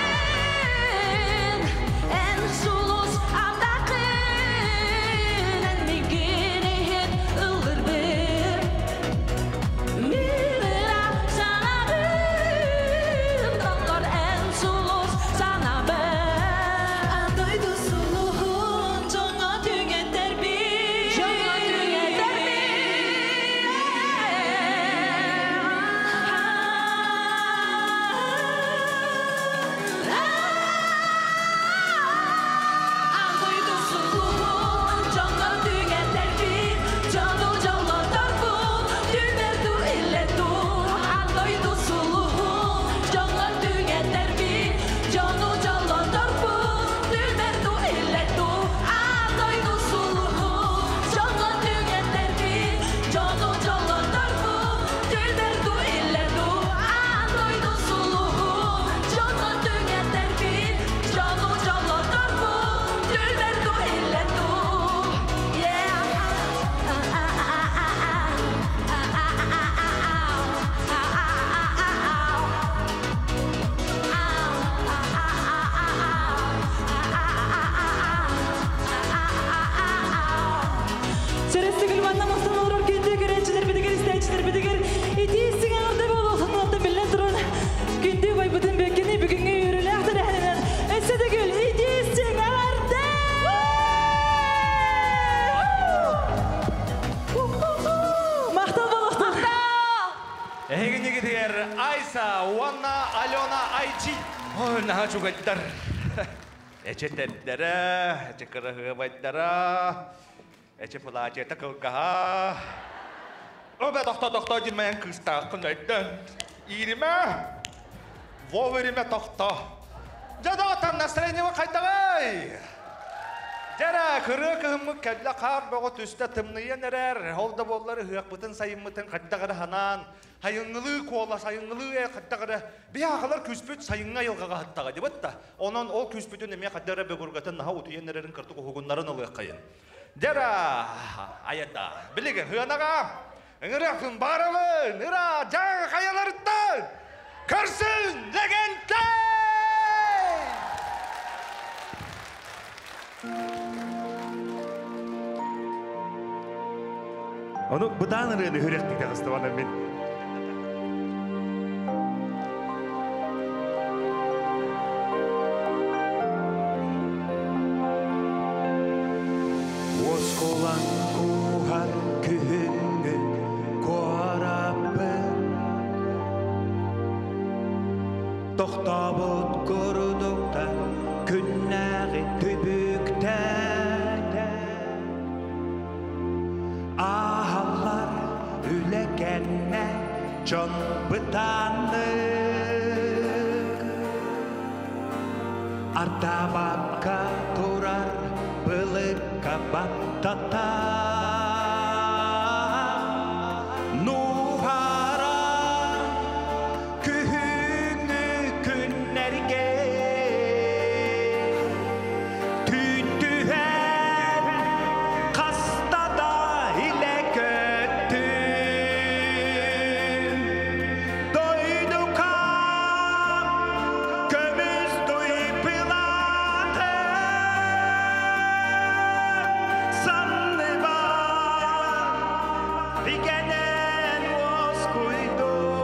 Эн сулус ардакын, Эн миигин иһит ыллырбын. Мин ыра санаабын, Толор эн сулус санаабын. Аан дойду сулуһун, Дьоҥҥо түҥэтэрбин. Дьоҥҥо түҥэтэрбин. Аан дойду сулуһун, Дьоҥҥо түҥэтэрбин, Дьону дьоллоторбун, Түмэр дуу, иллэ дуу. Аан дойду сулуһун, Дьоҥҥо түҥэтэрбин, Дьону дьоллоторбун, Түмэр дуу, иллэ дуу. Аан дойду сулуһун, Дьоҥҥо түҥэтэрбин, Дьону дьоллоторбун, Түмэр дуу, иллэ дуу. Аан дойду сулуһун, Дьоҥҥо түҥэтэрбин, Дьону дьоллоторбун, Түмэр дуу, иллэ дуу. Yeah. Ah, ah, ah, ah, ah. Ah, ah, ah, ah, ah. Ah, ah, ah, ah, ah. Сөрөстүгүл манна мустан олорор күндү көрөөччүлэр битигэр истээччилэр битигэр итии эҕэрдэ буолуохтун оттон биллэн туран күндү байбытын бөккени бүгүҥҥү үөрүүлээх тэрээһининэн өссө төгүл итии эҕэрдэ! Махтал буолуохтун! Эһигинигитигэр Айса уонна Алена Айчи. Ой, наһаа үчүгэйдэр. Эчи эдэрдэрэ, эчи кыраһыабайдара, эчи платьета кылгаһа. Обе тохто тохто димэн кыыстааххын өйдөн. Ииримэ, вовремя тохто. Дьэ, настроение хайдаҕый? Дьэрэ, кырыа кыһыммыт кэллэ хаар бөҕө түстэ тымныйан эрэр. Ол да буоллар ыһыахпытын сайыммытын хайдах эрэ ханаан, хайыҥҥылыы куолас, сайыҥҥылыы э хайдах эрэ биһаахалар күүспүт сайыҥҥа айылҕаҕа һыттаҕа дибит да. Онон ол күүспүтүн эмиэ хайдах эрэ бөгүргэтин наһаа утуйан эрэрин кырдык уһугуннарын ылыаххайын. Дьэрэ, айата, билигин сыанаҕа ыҥырыахпын баарабын, ыра дьаҥ хайаларыттан көрсүн Лэгэнтэй! Ону бытаан ырыаны хүрэх таҕыстыбана мин. Осколан куһар күһүҥҥү куораппын Тохтообут курдуктар күннээҕи түбүктэр Ааһаллар үлэ кэннэ дьон бытааннык Ардаабакка турар былыкка баттата Нуһара күһүҥҥү күннэргэ Түүн түһэн хаста да илэ көттүм Дойдукам көмүс туйпылатын санныбар бигэнэн уоскуйдум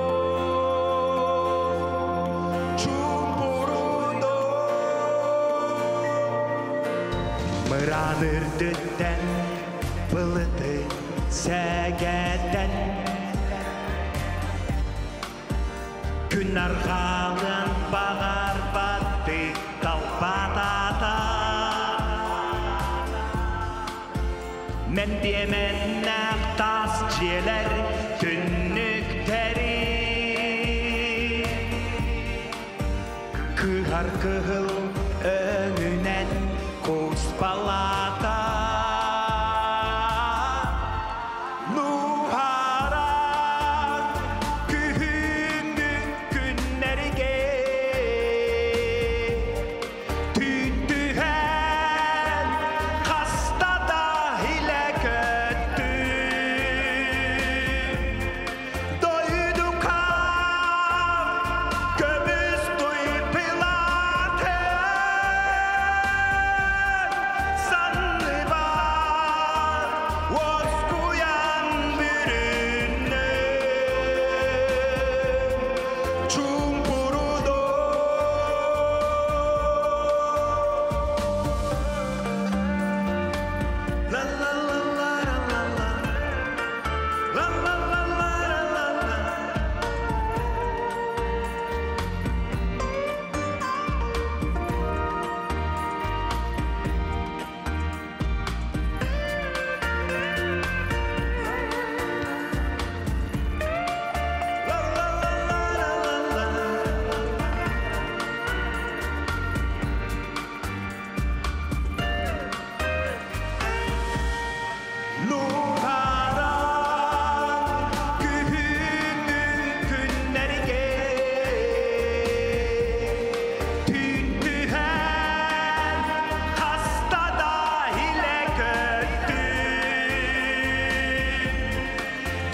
чуумпурудум Мыраан үрдүттэн былыты сэгэтэн Күн арҕаалыан баҕарбаттыы талбатаата Мэндиэмэннээх таас дьиэлэр түннүктэри Кыһар кыһыл өҥүнэн куспалаата Нуһаран күһүҥҥү күннэргэ Түүн түһэн хаста да илэ көттүм Дойдукам көмүс туйпилатын санныбар уоскуйан бүрүннүм чуумпурудум La la la la la la la la la la la la La la la la la la Нуһаран күһүҥҥү күннэргэ Түүн түһэн хаста да илэ көттүм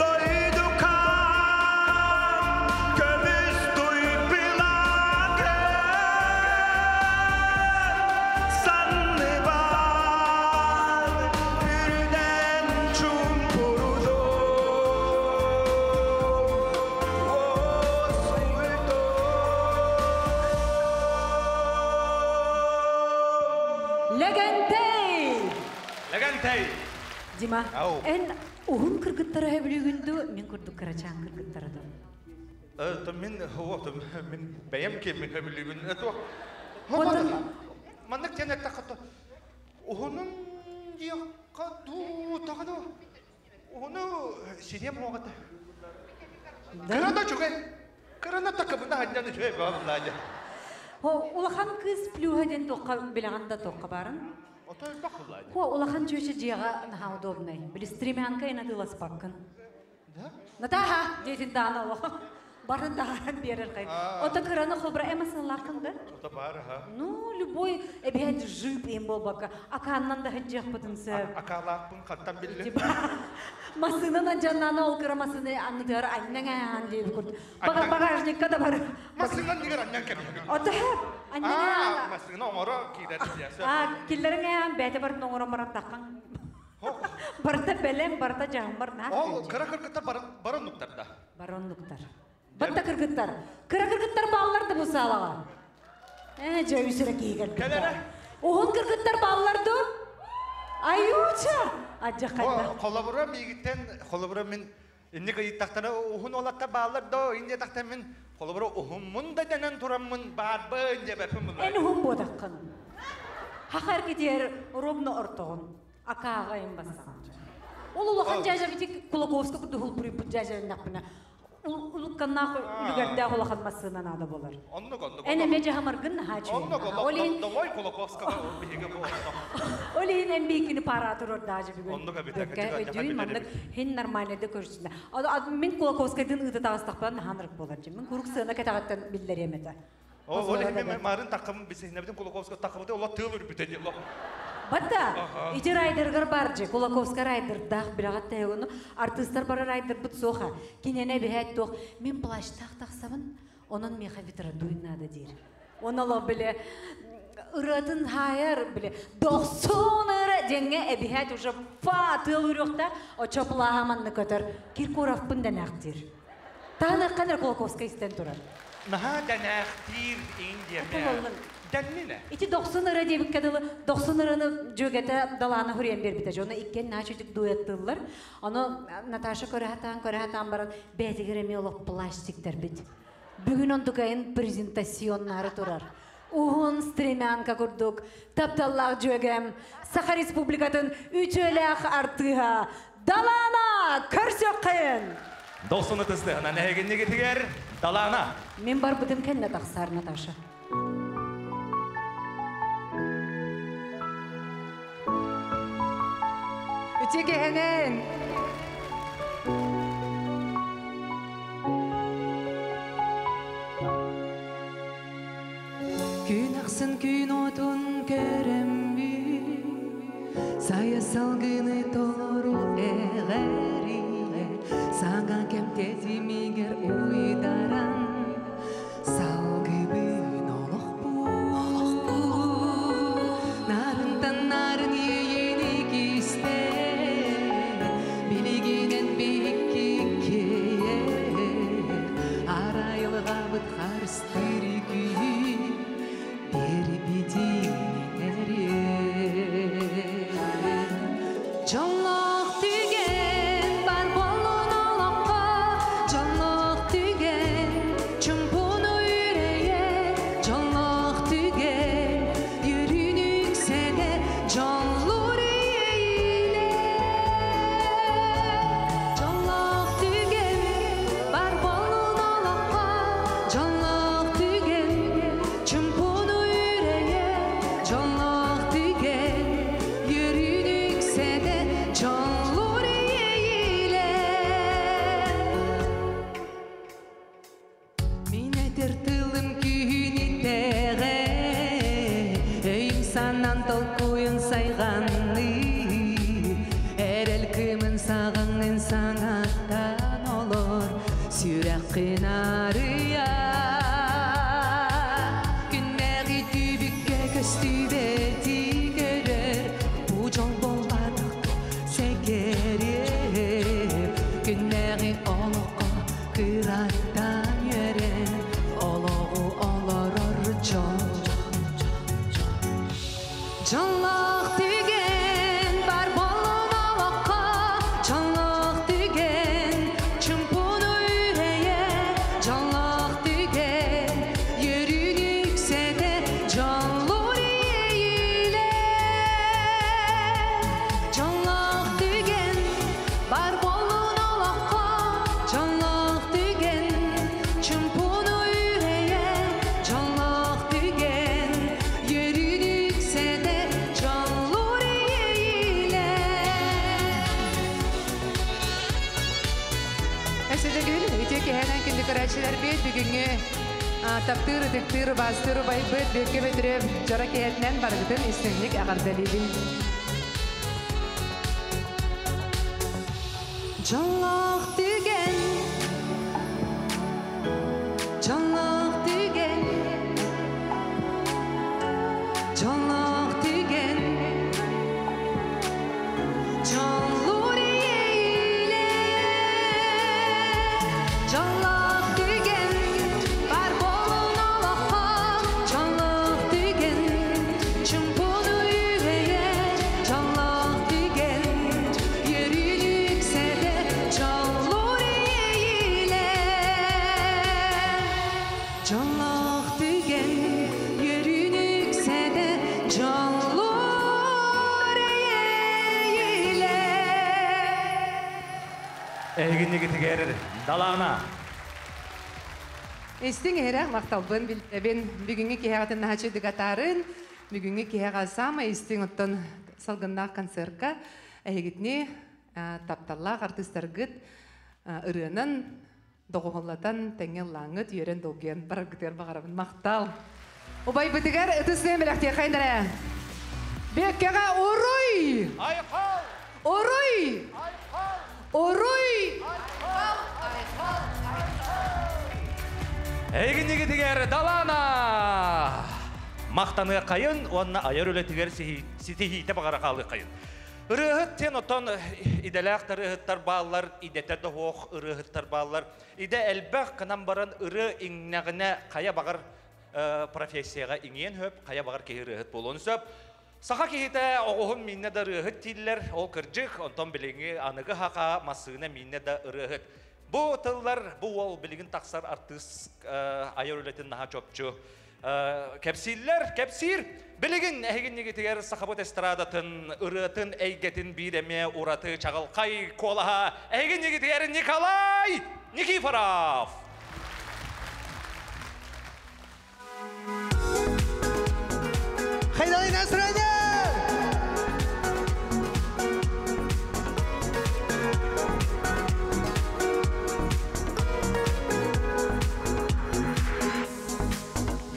Дойдукам көмүс туйпилатын санныбар бүрүнэн чуумпурудум уоскуйдум Лэгэнтэй! Лэгэнтэй! Дима, Ау. эн уһун кыргыттара сөбүлүүгүн дуу, мин курдук кырачаан кыргыттара дуу? То мин мин бэйэм киэммин сөбүлүүбүн. Отон Маннык диэн эттэххэ то уһунун диэххэ дуу таҕа дуу уһуну сириэм уоҕата. Да? Кыра да үчүгэй. Кыраны такыбына ханньан үчүгэй баҕа Хо, улахан кыыс плюһа диэн туохха билэҕин да туохха баарын? Ото элбэх буллаадьа. Хо, улахан чүөчэ дьиэҕэ наһаа удобнай. Били стремянка инатыыласпаккын. Да? Натаха, диэтин даана олох. Барын таһааран биэрэр хай. Ото кыраны холбура эма сыллааххын да? Ото баар аха. Ну, любой эбиһэт жип им буолбакка, акааннан да сылдьыахпытын сөп. Акаалаахпын хантан биллин? Массыынанан дьаннаана ол кыра массыына анныгар аннан аан диэби курдук. Багажникка да бар. Массыынан нигер аннан кэбиһэбин. Ото хэп аннан аан. Массыына оҥоро киирэр диэсэ. А, киллэрин аан бэйэтэ барын оҥорон баран таххан. Барыта бэлэм, барыта дьаһаммар наах. Ол кыра кыргыттар бароннуктар да. Бароннуктар. Батта кыргыттар. Кыра кыргыттар бааллар да бу саалаҕа. Э, дьэ үсүрэ киһи Кэлэрэ. Уһун кыргыттар бааллар ду? Аюуча! Адьа хайда. Холобура миигиттен, холобура мин инник ыйыттахтана уһун олатта бааллар до, инде тахта мин холобура уһуммун да дэнэн тураммын баарбын дебеппин була. Эн уһун буотаххын. Хахар китиэр ровно ортоҕун. Акааҕайын бассаҕын. Ол улахан дьээжэ бити Кулаковска курдук пуриппут дьээжэлэннэхпинэ улукканнаах үлүгэрдээх улахан массыына наада болар. Оннук, оннук. Эн эме жаһамаргын наһаа чуйун. Оннук, олох, долой Кулаковска биһиги бу Ол иһин эн биикини пара турар даажы бүгүн. Оннук эбит. Өйдүүн маннык хин нормальныйда көрсүнэ. Мин Кулаковскайдын ыыта таҕыстахпына наһаанырык болар. Мин курук сыана кэтэҕиттэн биллэриэм этэ. Ол иһин марын таккым бисиһинэбитин Кулаковска таккыбыты олох тыыл үрбүтэ диэн. Батта, ити райдергар баржы, Кулаковска райдердаах билэҕат тэйгону артыыстар бары райдербыт суоха. Кинене биһэт туох, мин плащтаах тахсабын, онон миэхэ ветродуй надо диир. Оны биле ырыатын хайар биле дохсун ыра деңге эбиһэт уже фа тыыл үрүөхтэ очо плаһаманны көтөр Киркоровпын дэнэхтир. Тааны канар Кулаковска истен турар. Наһаа дэнэхтиир Индия. Дэннине. Ити дохсун ыра диэбиккэ дылы дохсун ыраны дьүөгэтэ Далаана хуриен бербите. Жону иккен наачытык дуэттыллар. Ону Наташа көрөһатаан көрөһатаан баран бээтигэр эми олох пластиктер бит. Бүгүн онтукайын презентационнары турар. Уһун стремянка курдук тапталлаах дьүөгэм Саха Республикатын үтүөлээх артыыһа Далаана көрсөккайын. Дохсуну тыстыһынан эһигиннигитигэр Далаана. Мен барбытым кэннэ тахсар Наташа. Үтүө кэһэнэн. Күн ахсын күн отун көрөммүн, Сайа салгыны толору эҕэрийэ, Саҥа кэмтэтимигэр уйдаран, Салгыбын олохпун. Нарынтан нарын иэйини кистээн, Билигинэн биһикки киэр, Арайылҕабыт харыстыыр күүһүн, Биэрбитин Дьоллоох түгэн бар буоллун олоххо, дьоллоох түгэн чуҥпуну үрэйэ, дьоллоох түгэн үөрүүнү үксэтэ, дьоллуур иэйиилэр. Дьоллоох түгэн бар буоллун олоххо, дьоллоох түгэн чуҥпуну үрэйэ, дьоллоох түгэн үөрүүнү үксэтэ, дьоллуур иэйиилэр. Мин этэр тылым күүһүн итэҕэ, өйүм санаан толкуйун сайҕанныы, эрэл кымын саҕаҥын саҥаттан олор, сүрэххин арыйа. Күннээҕи түбүккэ көстүбэти көрөр, бу дьол буолбатах сэгэриэм. Күннээҕи олоххо кыраттан үөрэн, олоҕу олорор дьол. Дьоллоох түгэн бар буоллун олоххо, дьоллоох түгэн чуҥпуну үрэйэ, дьоллоох түгэн үөрүүнү үксэтэ, дьоллуур иэйиилэр. Дьоллоох түгэн бар буоллун олоххо, дьоллоох түгэн Өссө төгүл үтүө киэһэнэн күндү көрөөччүлэрбит бүгүҥҥү таптыыр, ытыктыыр, убаастыыр убайбыт Бүөккэ Бөтүрүөп дьоро киэһэтинэн барыгытын истиҥник эҕэрдэлиибин. Дьоллоох түгэн, дьоллоох түгэн, дьоллоох түгэн, дьоллуур иэйиилэр, дьоллоох түгэн, бар буолун олоххо, дьоллоох түгэн, чуумпуну үрэйэр, дьоллоох түгэн, үөрүүнү үксэтэр, дьоллуур иэйиилэр. Дьоллоох түгэн, үөрүүнү үксэтэр, дьоллуур иэйиилэр. Эһигиннигитигэр Далаана. Истиҥ иһирэх махталбын биллэбин. Бүгүҥҥү киэһэҕитин наһаа үчүгэйдик атаарын. Бүгүҥҥү киэһэҕэ саамай истиҥ оттон салгыннаах концертка эһигитини тапталлаах артыыстаргыт ырыанан доҕуһуоллатан тэҥҥэ ыллааҥҥыт, үөрэн долгуйан бараргытыгар баҕарабын. Махтал! Убайбытыгар ытыс тыаһын бэлэхтиэххэйин эрэ. Бүөккэҕэ уруй! Айхал! Уруй! Уруй! Эһигиннигитигэр Далаана! Махтаныаххайын уонна айар үлэтигэр ситиһиитэ баҕара хаалыаххайын. Ырыаһыт диэн оттон идэлээх да ырыаһыттар бааллар, идэтэ да суох ырыаһыттар бааллар. Идэ элбэх гынан баран ырыа иҥнэҕинэ хайа баҕар профессияҕа иҥиэн сөп, хайа баҕар киһи ырыаһыт буолуон сөп. Саха киһитэ оҕуһун мииннэ да ырыаһыт дииллэр, ол кырдьык, онтон билиҥҥи аныгы саха массыына мииннэ да ырыаһыт. Бу тыллар, бу уол билигин тахсар артыыс айар үлэтин наһаа чопчу кэпсииллэр, кэпсиир. Билигин эһигиннигитигэр сахабыт эстрадатын, ырыатын эйгэтин биир эмиэ ураты чаҕылхай куолаһа эһигиннигитигэр Николай Никифоров! Хайдалай настроение!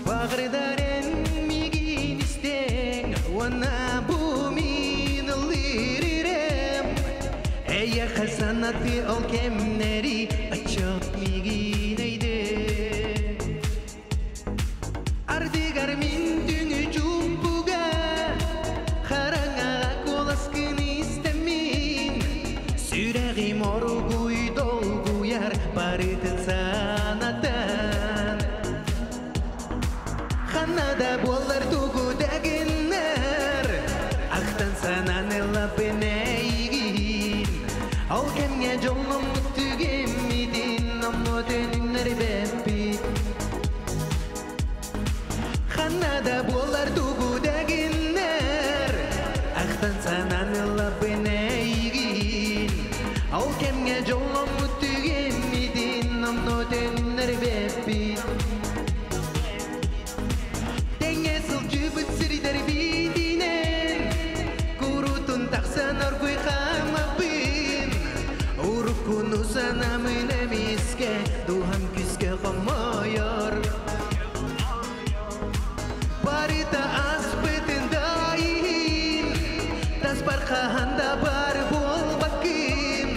Бағырдарен мигин истең, уонна бу мин ыллырырым. Эйэ хасанаты ол кемнери ачык мигин өйдө. Ардыгар мин түнү чумпуга, хараҥаҕа куоласкын истэммин. Сүрэҕим оругуй долгуйар барытын санатан. Ханна да буоллар тугу да гыннар, ахтан санаан ыллаппын эйигин. Ол кэмҥэ дьолломмут түгэммитин номнуо төнүннэрбэппит. Ханна да буоллар тугу да гыннар, ахтан санаан ыллаппын эйигин. Ол кэмҥэ дьолломмут түгэммитин номнуо төнүннэрбэппит. Тэҥҥэ сылдьыбыт сирдэрбитинэн, куруутун тахсан оргуй хаамабын. Уруккуну санамын эмискэ, дууһам күүскэ хомойор. Барыта ааспытын да иһин, таспар хаһан да бар буолбаккын.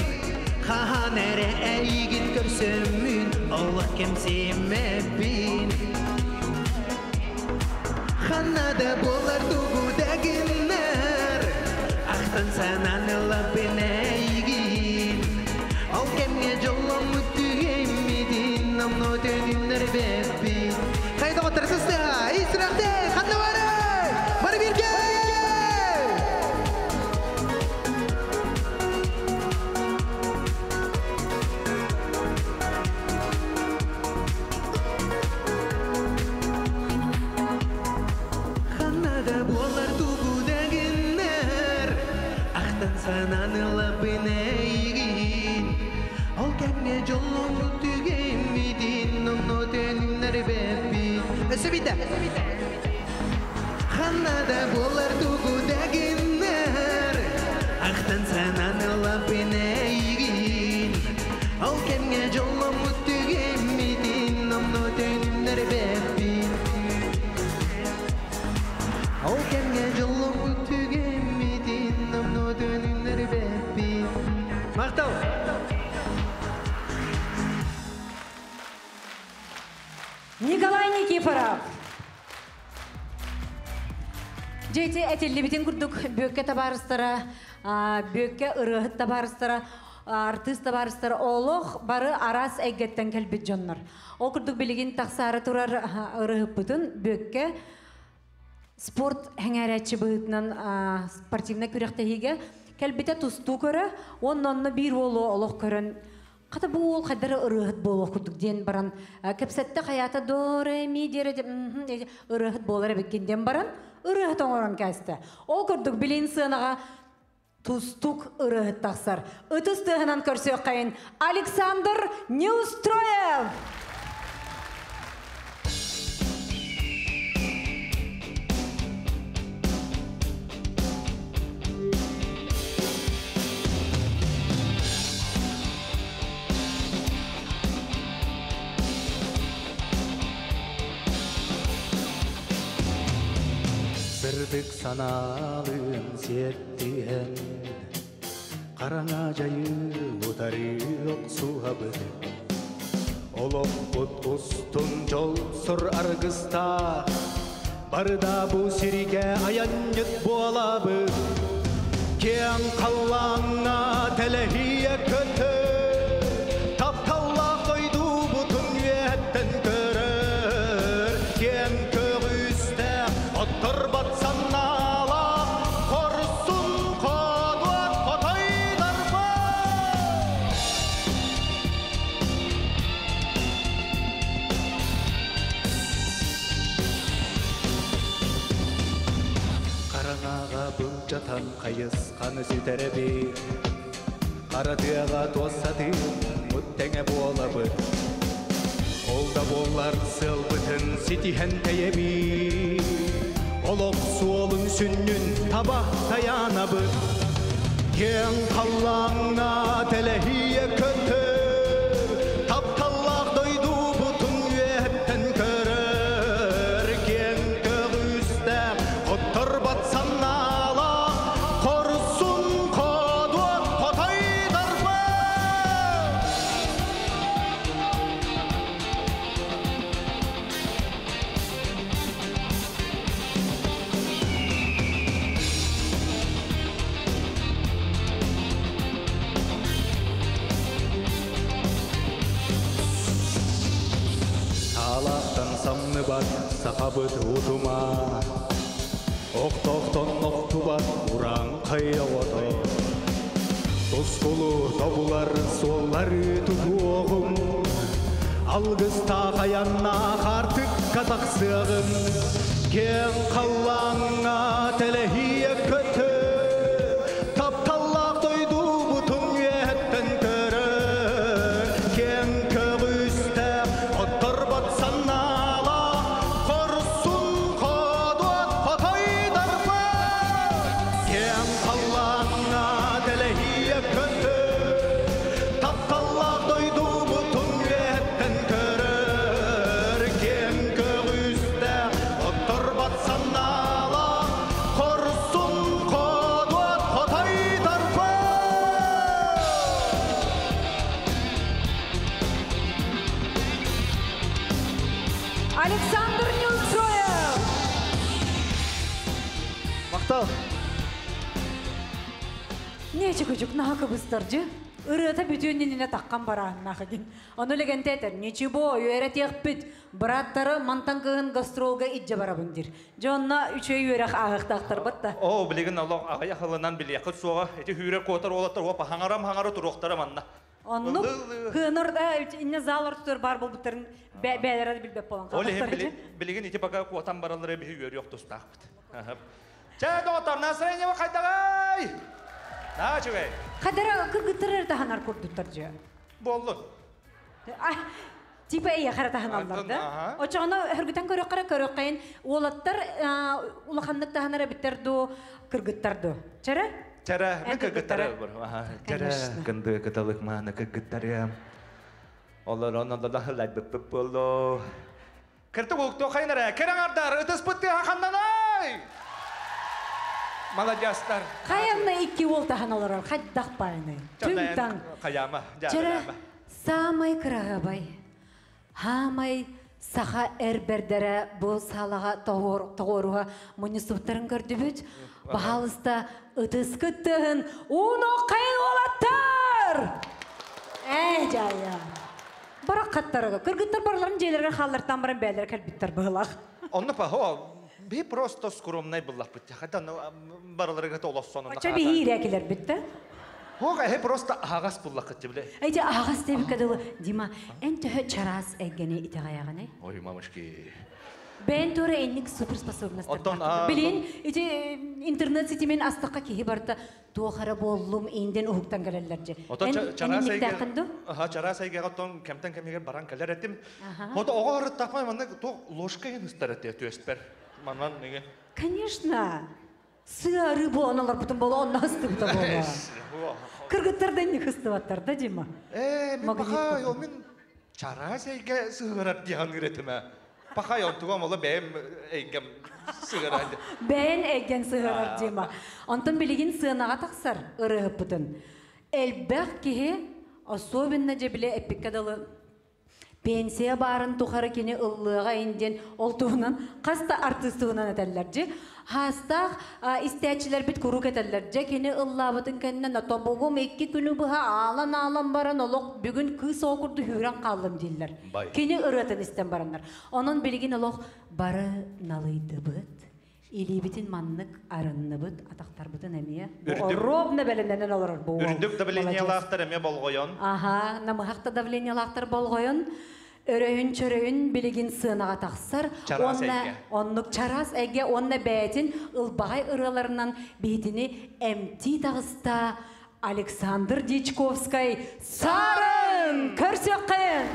Хаһан эрэ эйигин көрсөммүн, олох кэмсиэмэппин. Ханна да буоллар тугу да гыннар, ахтан санаан ыллаппын эйигин. Ол кэмҥэ дьолломмут түгэммитин номнуо төнүннэрбэппит. Хайда доҕоттор сыстыа, ис сүрэхтэн, ханна бары? Бары бииргэ! Ханна да буоллар тугу да гыннар, ахтан санаан ыллаппын эйигин. Ол кэмҥэ дьолломмут түгэммитин номнуо төнүннэрбэппит. Өссө биирдэ. Ханна да буоллар тугу да гыннар, ахтан санаан ыллаппын эйигин. Ол кэмҥэ дьолломмут төннөрбэппин Ол кэмҥэ дьолломмут түгэммитин номнуо төнүннэрбэппин Махтал! Николай Никифоров. Дьэти этиллибитин курдук Бүөккэ табаарыстара, Бүөккэ ырыаһыт табаарыстара, артыыс табаарыстара олох бары араас эйгэттэн кэлбит дьоннор. Ол курдук билигин тахсаары турар ырыһыппытын Бүөккэ спорт хэҥээрээччи быһыытынан спортивнай күрэхтэһиигэ кэлбитэ тустуу көрө, уонна онно биир уолу олох көрөн Хата бу уол хайдары ырыаһыт буолуох курдук диэн баран кэпсэтте хайаата до ре ми диэре ырыаһыт буолар эбиккин диэн баран ырыаһыт оҥорон кээстэ. Ол курдук билин сыанаҕа тустук ырыаһыт тахсар. Ытыс тыаһынан көрсүөххэйин Александр Неустроев! Сырдык санаалыын сиэттиһэн, Хараҥа дьайыы утары охсуһабыт. Олохпут устун дьол-сур аргыстаах, Барыда бу сиргэ айанньыт буолабыт. Киэҥ халлааҥҥа тэлэһийэ көтөр, Тапталлаах дойдубутун үөһэттэн көрөр. Киэҥ көҕүстээх, отторбот санаалаах, Хорсун хоодуот хотойдарбыт! Хараҥаҕа былдьатан хайысханы сүтэрэбит, Хара тыаҕа туоссатыы мут тэҥэ буолабыт. Ол да буоллар сыалбытын ситиһэн тэйэбит, Олох суолун сүнньүн таба тайаанабыт. Киэҥ халлааҥҥа тэлэһийэ көтөр, Тапталлаах дойдубутун үөһэттэн көрөр. Киэҥ көҕүстээх, хотторбот санаалаах, Хорсун хоодуот хотойдарбыт! Таалаахтан самныбат сахабыт утума, Охтоохтон охтубат урааҥхай оҕото. Тускулу тобулар суоллары тутуоҕум, Алгыстаах айаннаах аартыкка тахсыаҕым. Киэҥ халлааҥҥа тэлэһийэ көтөр, Тапталлаах дойдубутун үөһэттэн көрөр. Киэҥ көҕүстээх, отторбот санаалаах, Хорсун хоодуот хотойдарбыт. Киэҥ халлааҥҥа тэлэһийэ көтөр, Тапталлаах дойдубутун үөһэттэн көрөр. Киэҥ көҕүстээх, отторбот санаалаах, Хорсун хоодуот хотойдарбыт. Александр Неустроев! Махтал! Нече күчүк наһа кыбыстаржы. Ырыата бүтүөн иннинэ таххан барааннаах дин. Ону легенте этэр, ничего, үөрэтиэхпит. Бырааттары мантан кыһын гастролга идже барабын дир. Дьэ онно үчүгэй үөрэх ааһыахтаахтар батта. Оо, билигин олох аҕыйах ылынан билиэххит суоҕа. Ити хүүрэр куотар уолаттар уопа хаҥарам-хаҥара туруохтара манна. Оннук кыанар инне зал ортотугар баар буолбуттарын бээлэрэ да билбэт буолан Ол иһин билигин ити пока куотан бараллара биһи үөрүөх тустаахпыт. Чэ, доҕоттор, настроение хайдаҕай? Наа үчүгэй. Хадара кыргыттар эрэ таһанар курдуктар дьэ. Буоллун. Типа эйиэхэ эрэ таһыналлар да. Очоҕоно өргүтэн көрөххө көрөххөйүн уолаттар улаханнык таһынар эбиттэр дуу, кыргыттар дуу. Чэрэ? Чэрэ, мен кыргыттары. Чэрэ, кынды кыталык мааны кыргыттарым. Олорон олорон лайбыппыт буоллу. Кыртык укту хайнара, кераңардар, ытыспытты хаханнанай! Маладьастар. Хайанна икки уол таһан олорор, хайдах баайны. Түҥ-таҥ. Хайама, Чара, самай кыраһабай. Хаамай саха эр бэрдэрэ бу саалаҕа тоҕуоруһа мунньустубуттарын көрдүбүт. Баһаалыста ытыскыт тыаһын уун оххайын уолаттар! Ээ, дьайа. Бараххаттарга. Кыргыттар барыларын дьиэлэригэр хааллартан баран бээлэрэ кэлбиттэр быһылах. Онно пахо, би просто скромнай буллахпыт. Хата барыларыга толоссон. Оча биһиирэ килэрбит да? Хог эһи просто аһаҕас буллаххыт биле. Эти аһаҕас диэбиккэ дылы, Дима, эн төһө чараас эйгэни итэҕэйэҕиний? Ой, мамочки. Бэйэн туора энник суперспособностар. Оттон, Билин, ити интернет ситимин астакка киһи барыта туох эрэ буоллум инден уһуктан кэлэллэр дьэ. Отон чараас эйгэ Аха, чараас эйгэҕэ оттон кэмтэн кэмигэр баран кэлэр этим. Ото оҕо арыттахпай манна туох ложка иһин ыстар этэ түөспэр. Манан неге. Конечно. Сыары буолан олорбутум буола онно ыстыбыта буола. Кыргыттар да инник ыстыбаттар да, Дима? Э, мен пахай, ол мен чараас эйгэ сыһырар диэн этим. Пахай, он тугам ола бэйэм эйгэм сыһырар. Бэйэн эйгэн сыһырар, Дима. Онтон билигин сыанаҕа тахсар ырыһыппытын. Элбэх киһи, особенно же биле эппикке дылы, пенсия баарын тухары кини ыллыаҕа индиэн ол туһунан хас да артыыс туһунан этэллэр дьи. Хаастаах истээччилэрбит куруук этэллэр дьэ кини ыллаабытын кэннэ тобугум икки күнү быһа аалан-аалан баран олох бүгүн кыыс оҕо курдук үүрэн хааллым дииллэр. Кини ырыатын истэн бараннар. Онон билигин олох бары налыйдыбыт. Илиибитин маннык арынныбыт, атахтарбытын эмиэ. Ровно бэлэмнэнэн олорор бу. Үрдүк давлениялаахтар эмиэ болҕойон. Аха, намыһахта давлениялаахтар болҕойон. Өрөйүн чөрөйүн билигин сыанаҕа тахсар. Чараас эйгэ. Оннук чараас эйгэ уонна бэйэтин ылбаҕай ырыаларынан биһитини эмтии таҕыста Александр Дьячковскай Сарын! Көрсүөххин!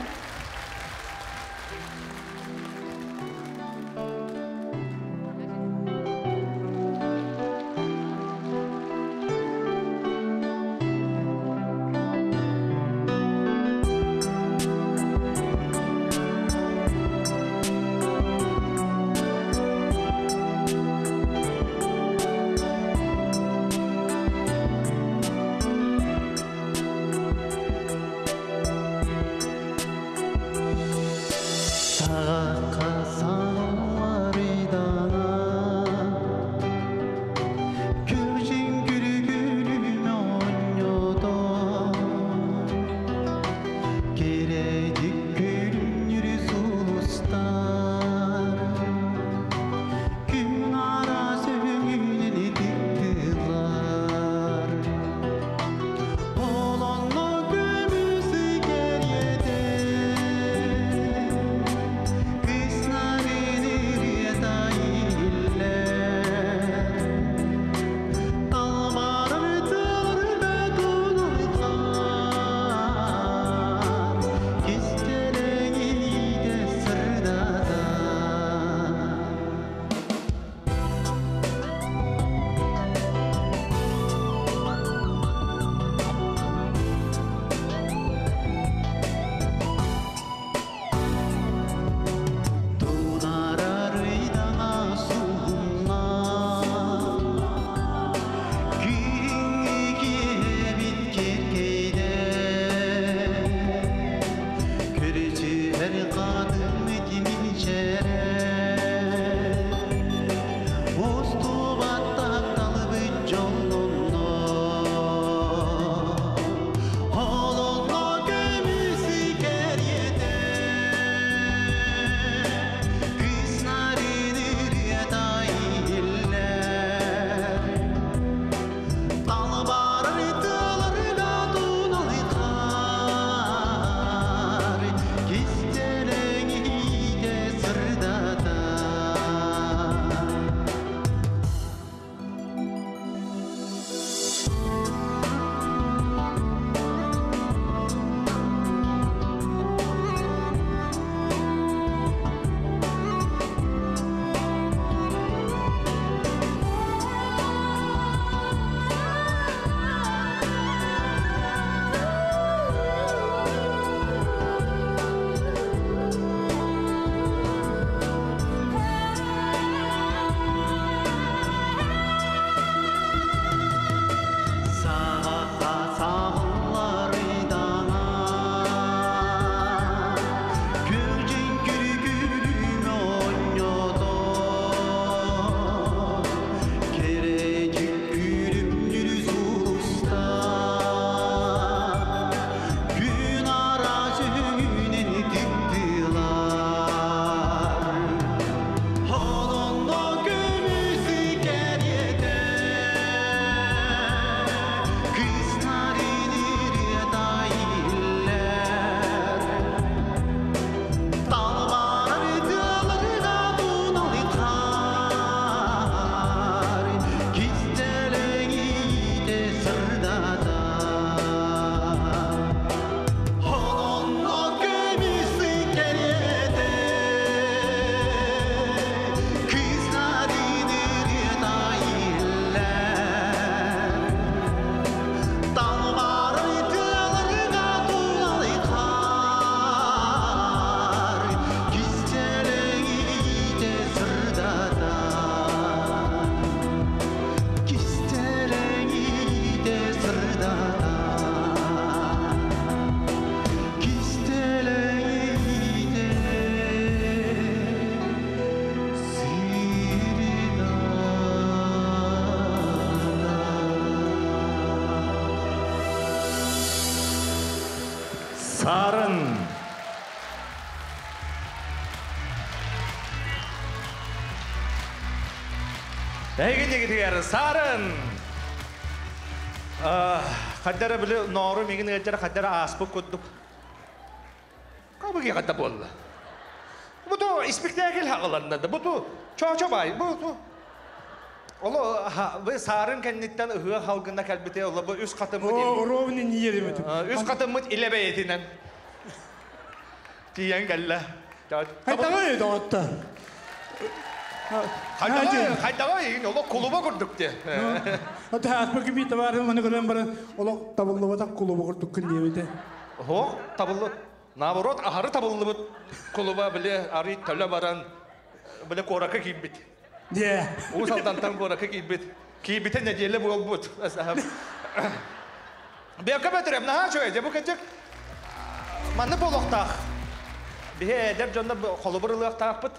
Сарын. Эйгин Сарын. Хаддара били нору мигин ыаджара хаддара ааспыт курдук. Кабыги хадда буолла. Бу то спектакль хагаланна да. Бу то чо-чо бай. Бу то Оло вы сарын кэнниттэн ыһыа халгына кэлбите оло бу үс хатыммыт. О, ровно не едем. Үс хатыммыт илебейтинен. Тиен кэллэ. Хайдагай доҕотта. Хайдагай, хайдагай, оло кулуба курдук те. Ата аспы би товары маны көрөн баран оло табыллыбата кулуба курдук күн диэбите. Хо, табыллы. Наоборот, ахары табыллыбыт кулуба биле ари төлө баран биле корака кийбит. Де. Уус Алдантан корака кийбит. Кийбите неделе болбут. Бека бөтүрем наха чөй, бу кечек манны болохтаах. Бихе эдер дьонно холобур ылыахтаахпыт.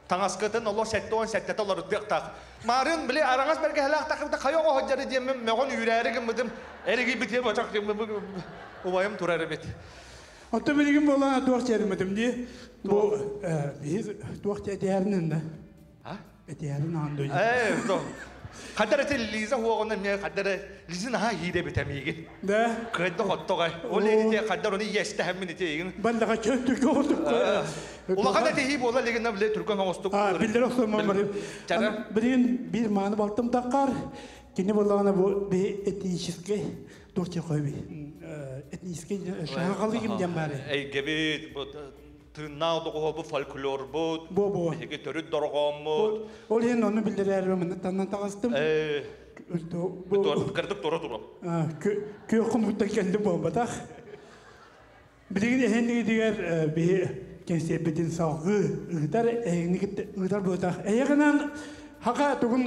Таҥаскытын оло 77 олорутуохтаах. Марын биле араңас бергеһэлээх хайо оһоджары диэммин мөҕөн үүрээри гыммытым. Эриги битие бочак убайым турар эбит. Отто билигин буолан туох черимэтим ди. Бу биһи туох этиэринен да. А? Этиэрин аан дойду. Э, то. Хаддар эти Лиза хуоҕунна эмиэ хаддар Лиза наһаа ииде битэмиигин. Да. Кыайда хоттоҕай. Ол эти хаддар оны иэстэһэммин ити игин. Баллаға чөн түркө олдук. Улахан этиһии буола лигинна биле түркөн оҥостук. А, биллер охсомон бар. Чара. Билигин бир мааны балтым таккар. Кини боллагана бу би этнический туох хойби. Этнический шахалы ким дем бары. Эйгебит бу тыыннаа доҕоһо бу фольклор бут. Бу бу. Биһиги төрүт дорҕооммут. Ол хен оны билдерер мен таннан тагастым. Бу кырдык тура тура. Кö кум келди бомбатах. Билигин эхенниги дигер би кенсеппетин салгы ыгытар эхенниги ыгытар буотах. Эйгынан хака тугун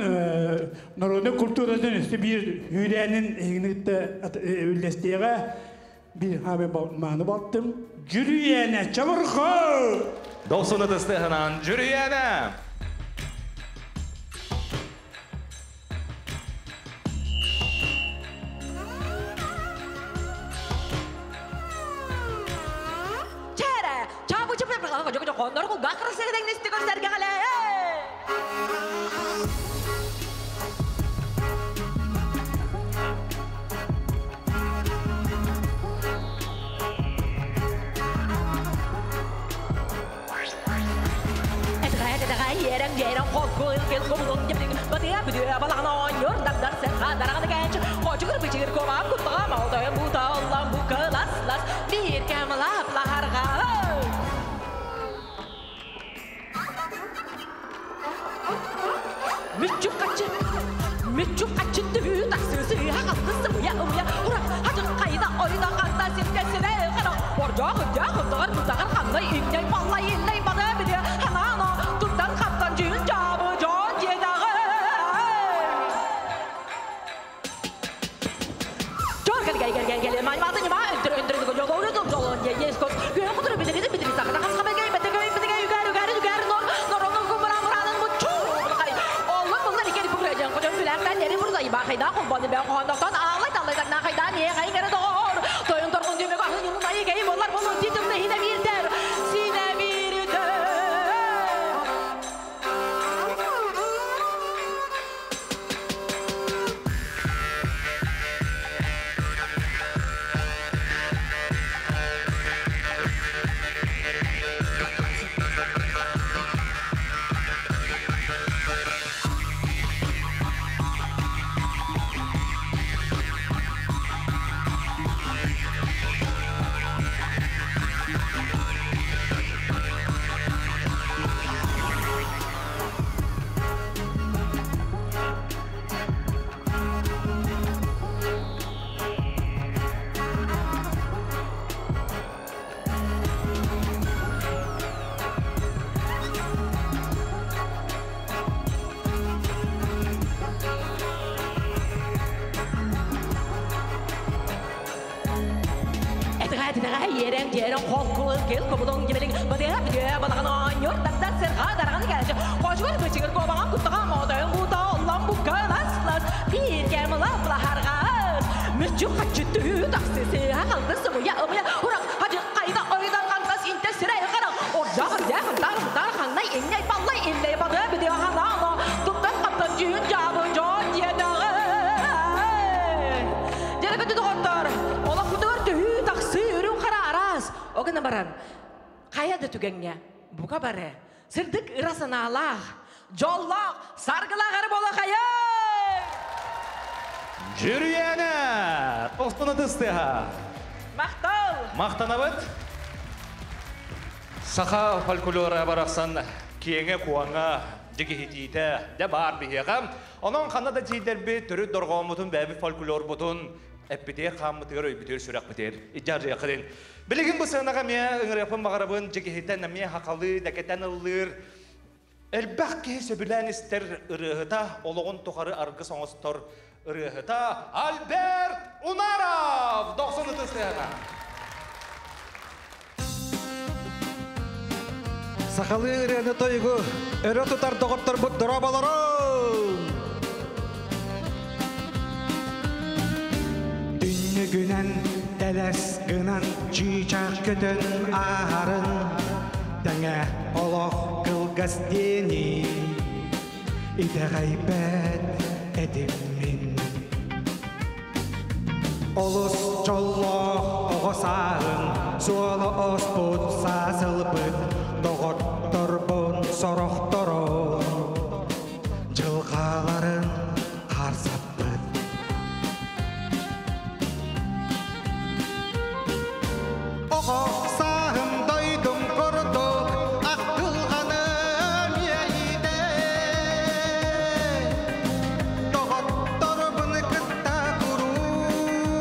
народный культурадан үстү бир үйрәнин эхеннигитте үллестиге бир хабе мааны балтым. Жүрүйәне чабырхо! Досуну тыстыһынан жүрүйәне! Чere, чабы чабы коннор кулга кырсыгыдың нести көрсәргәле. Yerem korku gel komulun gebrin batıya büdüye balağına oynuyor dar sen darağını genç koçugur bıçır kovam kutluğa maldoya bu da Allah bu kılas las bir kemlap laharga. Müçük kaçı müçük kaçı tüyü taksısı hakası ya ya urak hacı kayda oyda kanda sirkesine kara orca orca kutlar mutakar kanday inney vallahi inney bana bir halano tuttan kaptan cün cabı con cedağı. Çor gel gel gel gel gel may madını ma öldür öldür yol yol yol ye yes kos gö kudur bilir bilir sakata has haber gel bete gel bete gel yukarı yukarı yukarı nor nor onun kumra muranın bu çu kay Allah bunlar ikeri bu rejan koca bülent'ten yeri burada bakayda kulbanı ben kondaktan ağlay dalay da kayda niye kay gere doğur toyun torgun düğme kahın yunun ayı gey bunlar bunu titim de yine bir der sine bir der. Yerem yerem korku gel komudon gebelin badıya bıdıya balağına oynuyor dar serha darağını gelecek koşgur bıçıgır kovağa kutluğa modayın bu da olan bu kalas las bir gelme lap laharga müçü kaçı tüyü taksisi hakaldı sıvıya ımıya urak hacı kayda Огына баран, хайа да түгэҥҥэ бука бары сырдык ыра санаалаах, дьоллоох, саргылаах эрэ буола хайа! Дьүрүйээнэ! Остуна тыстыха! Махтал! Махтанабыт! Саха фольклора барахсан киэҥэ-куоҥа, дьигиһитиитэ дьэ баар биһиэхэ. Онон ханна да тиийдэрбит, төрүт дорҕооммутун, бэйэбит фольклорбутун эппитигэр, хааммытыгар, өйбүтүгэр, сүрэхпитигэр идьарыаххытын. Билигин бу сыанаҕа эмиэ ыҥырыахпын баҕарабын, дьигиһитэн эмиэ хахалыы, дэкэтэн ыллыыр. Элбэх киһи сөбүлээн истэр ырыаһыта, олоҕун тухары аргыс оҥостор ырыаһыта Альберт Унаров! Дохсун ытыс тыаһына. Сахалыы ырыаны тойугу өрө тутар доҕотторбут дорооболорун! Түннүгүнэн тэлэс гынан чыычаах көтөн ааһарын тэҥэ олох кылгас диэни итэҕэйбэт этим мин. Олус дьоллоох оҕо сааһым суола оспут саас ылбыт доҕотторбун сорохторун дьылҕаларын харсаппыт. Оҕо сааһым дойдум курдук ахтылҕаным иэйиитэ Доҕотторбун кытта куруук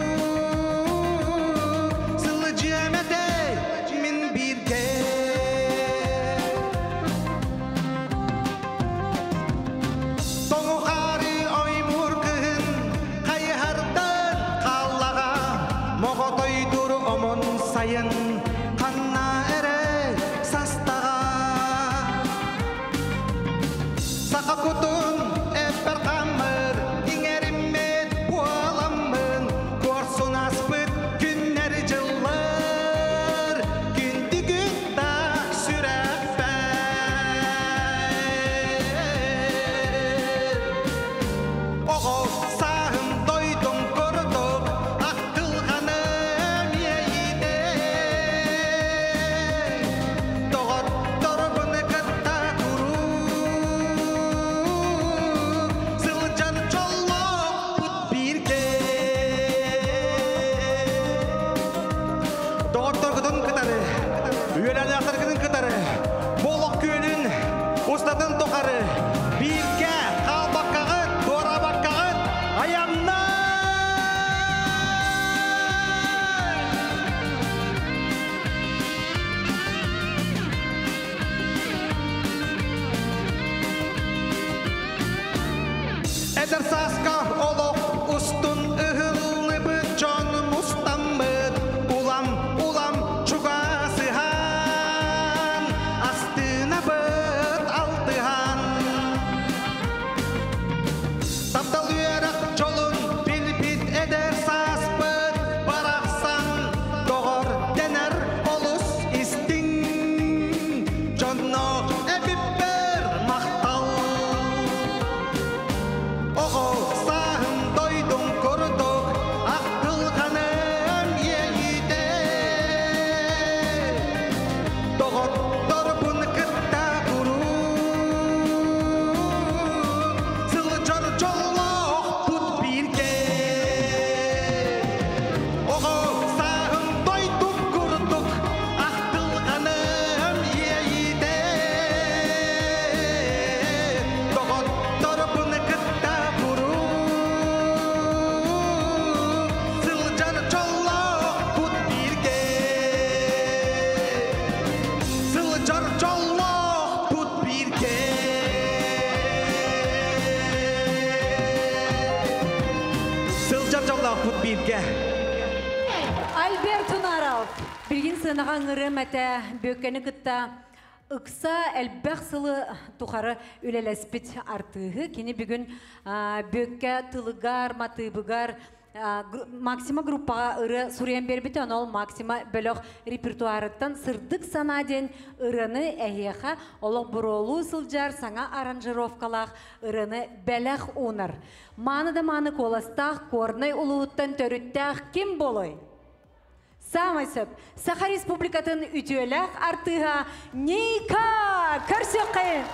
сылдьыам этэ мин бииргэ. Тоҥухаары оймуур кыһын хайыһардан хааллаҕа моҕотойдур омун сайын ханна эрэ састаҕа. Саха кутун эппэр хаммыр иҥэриммит буоламмын куорсун аспыт күннэр дьыллар күндүгүт да сүрэхпэр. Оҕо сааһым дойдум курдук ахтылҕаным иэйиитэ Доҕотторбун кытта куруук сылдьан дьоллоохпут бииргэ. Доҕотторгутун кытары, үөлээннээхтэргитин кытары, бу олох күөлүн устатын тухары бииргэ хаалбаккаҕыт, туораабаккаҕыт айаннаа! Эдэр сааска олох устун ыһыллыбыт дьон мустаммыт улам улам чугасыһан астынабыт алтыһан Таптал үөрэх дьолун билбит эдэр сааспыт барахсан доҕор дэнэр олус истиҥ дьонноох эбиппэр махтал. Оҕо сааһым дойдум курдук ахтылҕаным иэйиитэ Доҕотторбун кытта куруук сылдьар дьоллоохпут бииргэ. Оҕо сааһым дойдум курдук ахтылҕаным иэйиитэ Доҕотторбун кытта куруук сылдьар дьоллоохпут бииргэ. Сылдьар дьоллоохпут бииргэ. Сылдьар дьоллоохпут бииргэ. Альберт Унаров билигин сыанаҕа ыҥырыам этэ Бүөккэни кытта ыкса элбэх сылы тухары үлэлэспит артыыһы. Кини бүгүн Бүөккэ тылыгар, матыыбыгар. Максима группаҕа ырыа суруйан биэрбитэ, онон ол Максима бөлөх репертуарыттан Сырдык санаа диэн ырыаны эһиэхэ олох буруолуу сылдьар саҥа аранжировкалаах ырыаны бэлэх уунар. Мааны да мааны куоластаах Горнай улууһуттан төрүттээх ким буолуой? Саамай сөп. Саха Республикатын үтүөлээх артыыһа Ника! Көрсүөххэйин!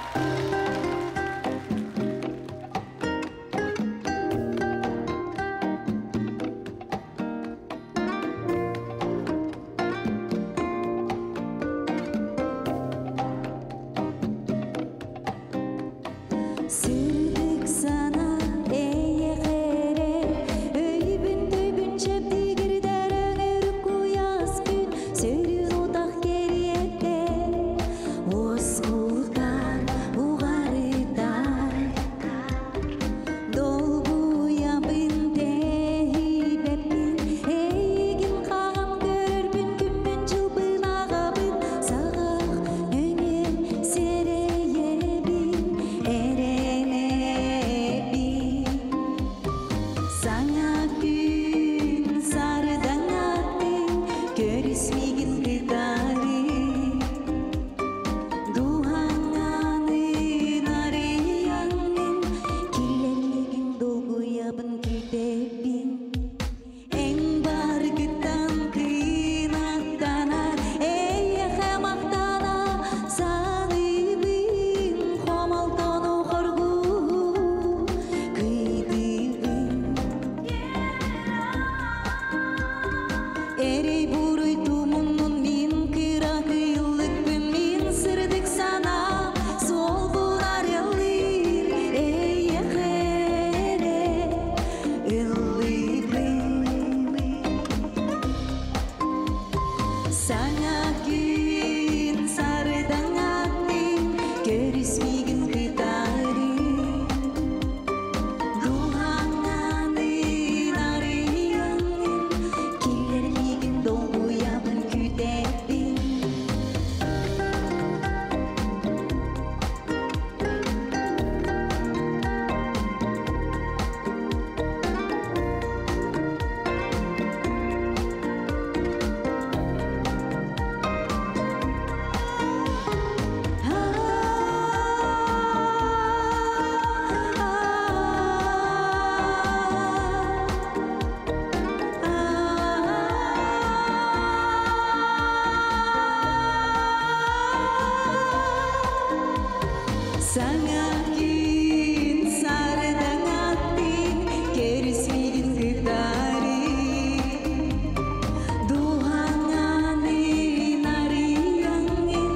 Сырдык санаа эйиэхэ эрэ Өйбүн төйбүн чэбдигирдэр өҥүрүк куйаас күн Сөрүүн утах кэриэтэ Уоскутар, уҕарытар Долгуйабын тэһийбэппин Эйигин хаһан көрөрбүн күммүн дьылбын аҕабын Саҕах нөҥүө сэрэйэбин эрэнэбин Саҥа күн сардаҥатын көрүс миигин кытары Дууһаҥҥын арыйаҥҥын киллэр миигин долгуйабын күүтэбин Эн баргыттан кыынаттана эйиэхэ махтана саныыбын хомолтону хоргуу кыйдыыбын Эрэй буруй тумуннун мин кыра кыыллыкпын мин сырдык санаа суолбун арыаллыыр эйиэхэ эрэ ыллыыбын Саҥа күн сардаҥатын көрүс миигин кытары Дууһаҥҥын арыйаҥҥын киллэр миигин долгуйабын күүтэбин Саҥа күн сардаҥатын көрүс миигин кытары Дууһаҥҥын арыйаҥҥын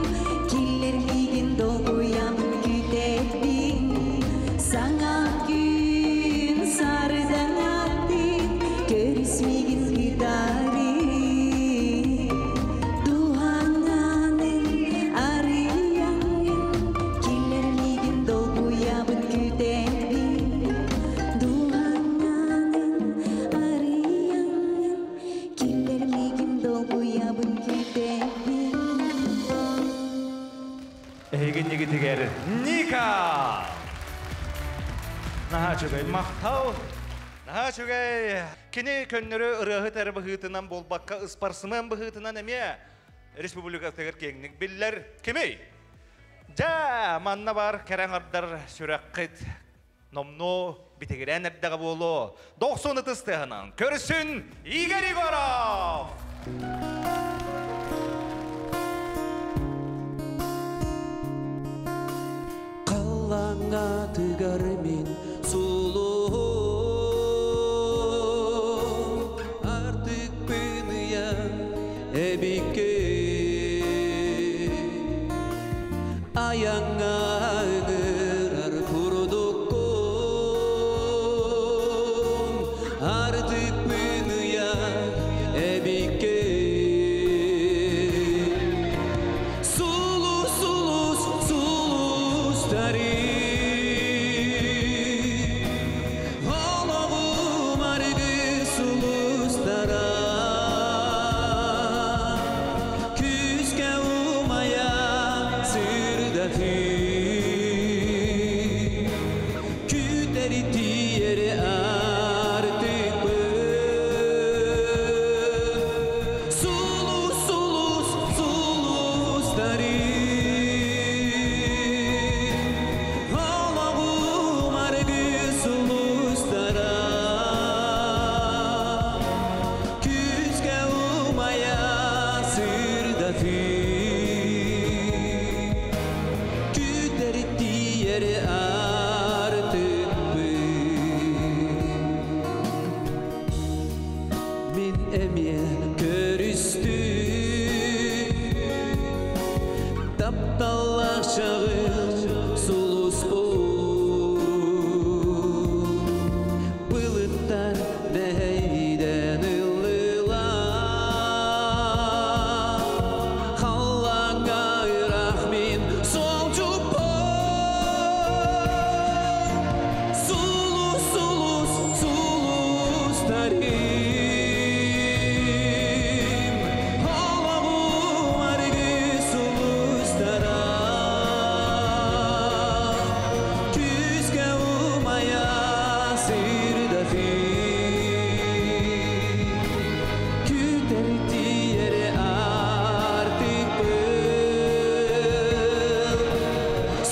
киллэр миигин долгуйабын күүтэбин Саҥа күн сардаҥатын көрүс миигин кытары Дууһаҥҥын арыйаҥҥын киллэр миигин долгуйабын күүтэбин Дууһаҥҥын арыйаҥҥын киллэр миигин долгуйабын күүтэбин Эһиги нигитигэр Ника! Наһаа үчүгэй махтал. Наһаа үчүгэй. Кини көннөрү ырыаһыт эрэ быһыытынан буолбакка ыспарсымыан быһыытынан эмиэ республикатыгар киэҥник биллэр кимий? Дьэ, манна бар кэрэҥ ардар сүрэххит номнуо битигирээн эрдэҕэ буолуо. Дохсун ытыс тыаһынан көрсүн Игорь Егоров! Халлаҥҥатыгар мин сулуһум артыкпын ыйан эбикке Айаңҥа ыҥырар курдуккун артыкпын ыйан эбикке Сулус, сулус, сулустары Олоҕум аргы сулустара Күүскэ умайа сырдатыы Күүтэри тиийэри артыкпын. тиийэр артыкпын. Мин эмиэ көрүстүм тапталлаах чаҕыл сулуспун. Былыттар дэһэйдэн ыллылар, халлааҥҥа ыраах мин суолдьуппун. Сулус, сулус, сулустарым, олоҕум аргы сулустара, күүскэ умайа сырдатыы, күүтэр тиийэр артыкпын.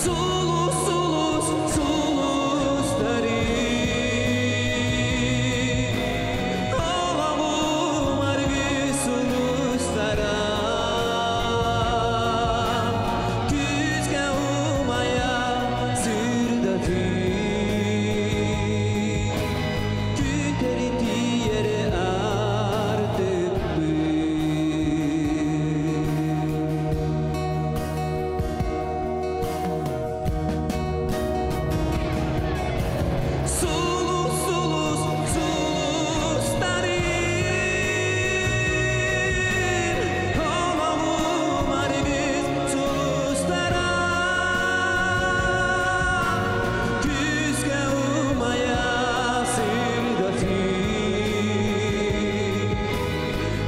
Сулус, сулус, сулустарым, олоҕум аргы сулустара, күүскэ умайа сырдатыы, күүтэр тиийэр артыкпын. Сулус, сулус, сулустарым, олоҕум аргыс сулустара, күүскэ умайа сырдатыы,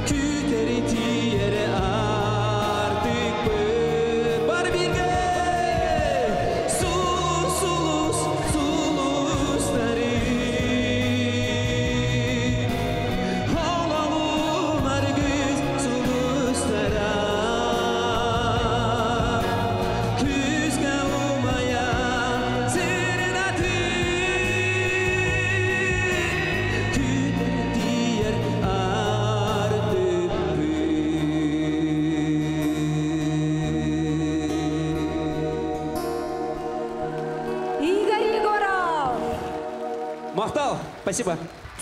күүтэр тиийэр артыкпын. Бары бииргэ! Сулус, сулус, сулустарым, олоҕум аргыс сулустара, күүскэ умайа сырдатыы, күүтэр тиийэр артыкпын. Игорь Егоров! Махтал, спасибо.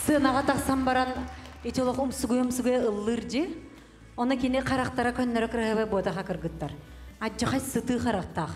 Сыанаҕа тахсан баран ити олох умсугуй-умсугуй ыллыыр дьи. Оны кини харахтара көннөрө кыраһыбай буотаха кыргыттар. Адьахай сытыы харахтаах.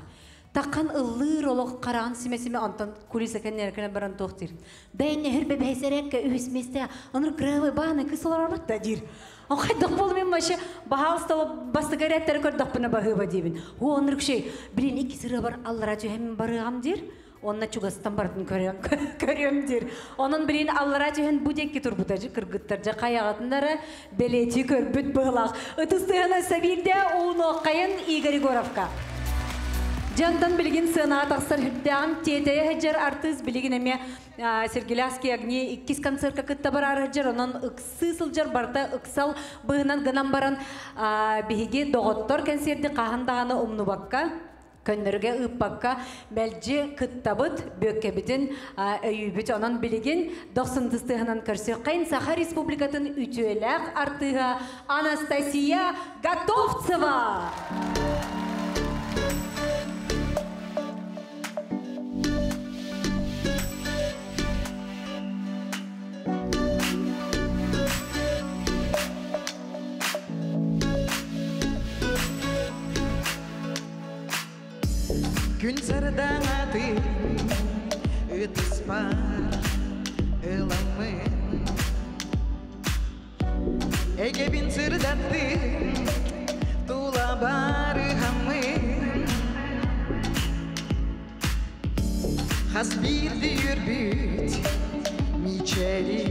Таххан ыллыыр олох хараҕын симэ-симэ онтон кулиса кэннэркэнэ баран туох диир. Бэйнэһир бэбэһэсэрекке үһүс миэстэ онор кыраһыбай бааны кыс олорорбут да диир. Он хайдах болу мен вообще баһаалыста бастыгы эрээттери көрдөхпүнэ баһыыба диибин. О оннук шей, блин, икки сырыа бар аллара түһэммин барыаҕам диир. Онно чугастан бардын көрөм диир. Онон билин аллара түһэн бу диэкки турбута жы кыргыттар жа хайаҕатыннара бэлиэтии көрбүт быһылаах. Ытыстыһана сабиирдэ уунуоххайын Игорь Егоровка. Жантан билигин сыанаҕа тахсар хүрдээҕин тиэтэйэ сылдьар артыыс билигин эмиэ Сергеляский огни иккис концертка кытта бараар сылдьар, онон ыксыы сылдьар барта ыксал быһынан гынан баран биһиги доҕоттор кэнсиэрди хаһан даҕаны умнубакка, көннөргө ыыппакка мэлдьи кыттабыт, бүөккэбитин өйүүбүт. Онон билигин дохсун тыстыһынан көрсүөххэйин Саха Республикатын үтүөлээх артыыһа Анастасия Готовцева! Күн сардаҥатын ытыспар ыламмын, Эйгэбин сырдаттым, тула барыһаммын. Хас биирди үөрбүт мичэри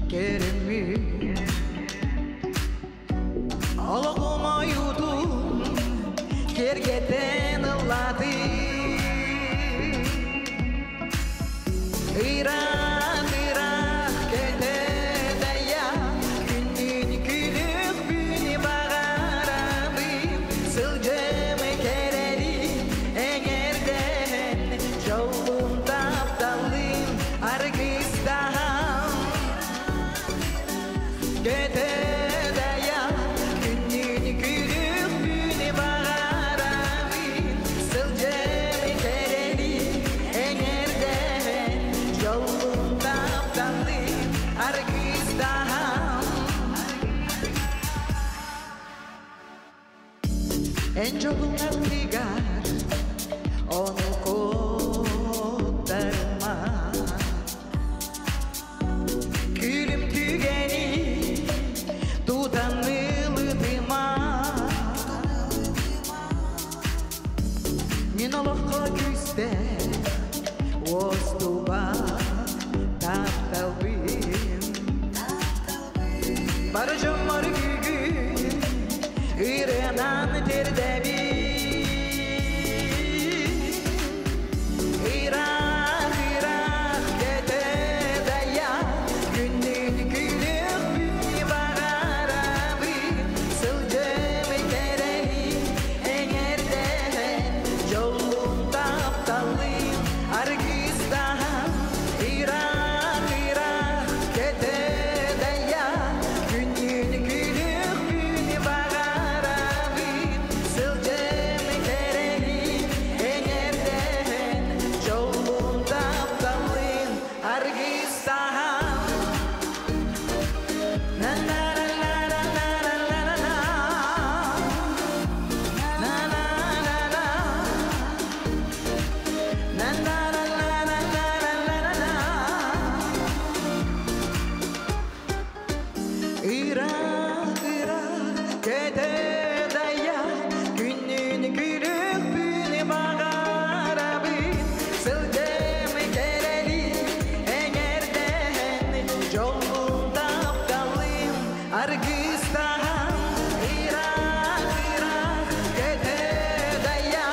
көрөммүн. Олоҕум ойуутун киэргэтэн ыллаатым. Ыраах, ыраах көтө-дайа, күннүн күлүкпүн баҕарабын. Сылдьым кэрэли эҥэрдээн, дьолум тапталым аргыстаһан. Көтө-дайа, күннүн күлүкпүн баҕарабын. Сылдьым кэрэли Тапталын аттыгар Ону куоттарыма. Күлүм түгэни тутан ылытыма. Мин олоххо күүстээх уостубат тапталбын Бар дьоммор бүгүн ырыанан тиэрдэбин. Ыраах, ыраах көтө дайа Күннүн күлүөхпүн баҕарабын. Сылдьым кэрэни эҥэрдэһэн Дьоллуун тапталлыын аргыстаһан. Ыраах, ыраах көтө дайа Күннүн күлүөхпүн баҕарабын. Сылдьым кэрэни эҥэрдэһэн Дьоллуун тапталлыын аргыстаһан. На-на-на-на-на-на-на-на. На-на-на-на. На-на-на-на-на-на-на-на. Ыраах, ыраах көтө дайа Күннүн күлүөхпүн баҕарабын. Сылдьым кэрэни эҥэрдэһэн Дьоллуун тапталлыын аргыстаһан. Ыраах, ыраах көтө дайа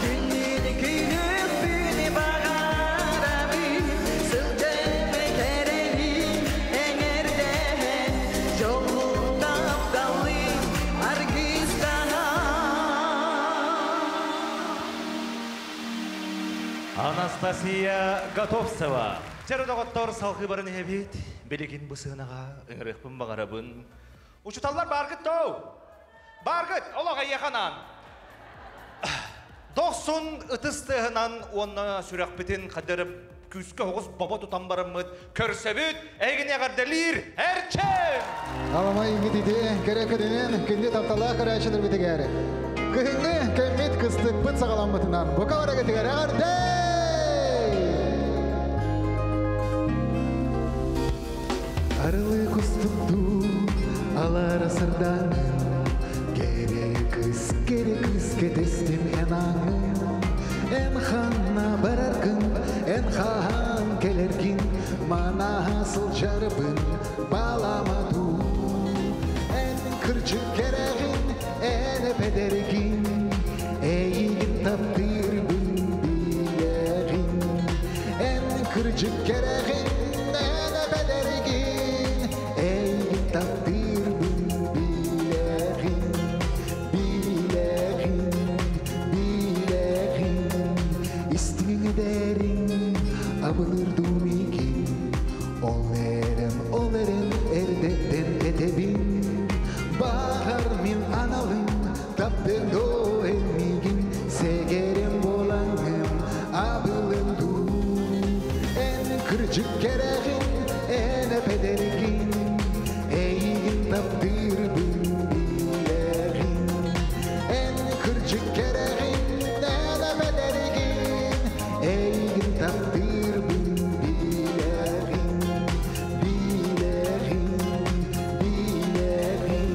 Күннүн күлүөхпүн баҕарабын. Сылдьым кэрэни эҥэрдэһэн Дьоллуун тапталлыын аргыстаһан. Анастасия Готовцева. Чэрэ доҕоттор, салгыы баран иһэбит. Билигин бу сыанаҕа ыҥырыахпын баҕарабын. Учууталлар бааргыт дуо? Бааргыт, олох эйиэхэ анаан. Дохсун ытыс тыаһынан уонна сүрэхпитин хадырып күүскэ оҕус бобо тутан бараммыт көрсөбүт эһигини эҕэрдэлиир Эрчим! Аламай иҥитити кэрэ көрүнэн күндү тапталлаах көрөөччүлэрбитигэр кыһыҥҥы кэммит кыстыкпыт саҕаламмытынан бука барыгытыгар эҕэрдэ! Арылы кустуктуу алара сырдаҥын Кэрэ кыыс, кэрэ кыыс кэтэстим эн ааҥҥын. Эн ханна бараргын, эн хаһан кэлэргин Манаһа сылдьарбын балама дуу. Эн кырдьык кэрэҕин, эн эпэдэргин Эйигин таптыырбын билэҕин. Эн кырдьык кэрэҕин, эн эпэдэргин Эйигин таптыырбын билэҕин. Билэҕин, билэҕин. Истиҥ эдэрин абылыыр дуу миигин. Ол эрэн, ол эрэн эрдэттэн этэбин. Баҕар мин аналым таптыаҥ дуо эн миигин. Сэгэрим буолаҥҥын абылыаҥ дуу. Эн кырдьык кэрэҕин, эн эпэдэргин Эйигин таптыырбын билэҕин. Эн кырдьык кэрэҕин, эн эпэдэргин Эйигин таптыырбын билэҕин. Билэҕин, билэҕин.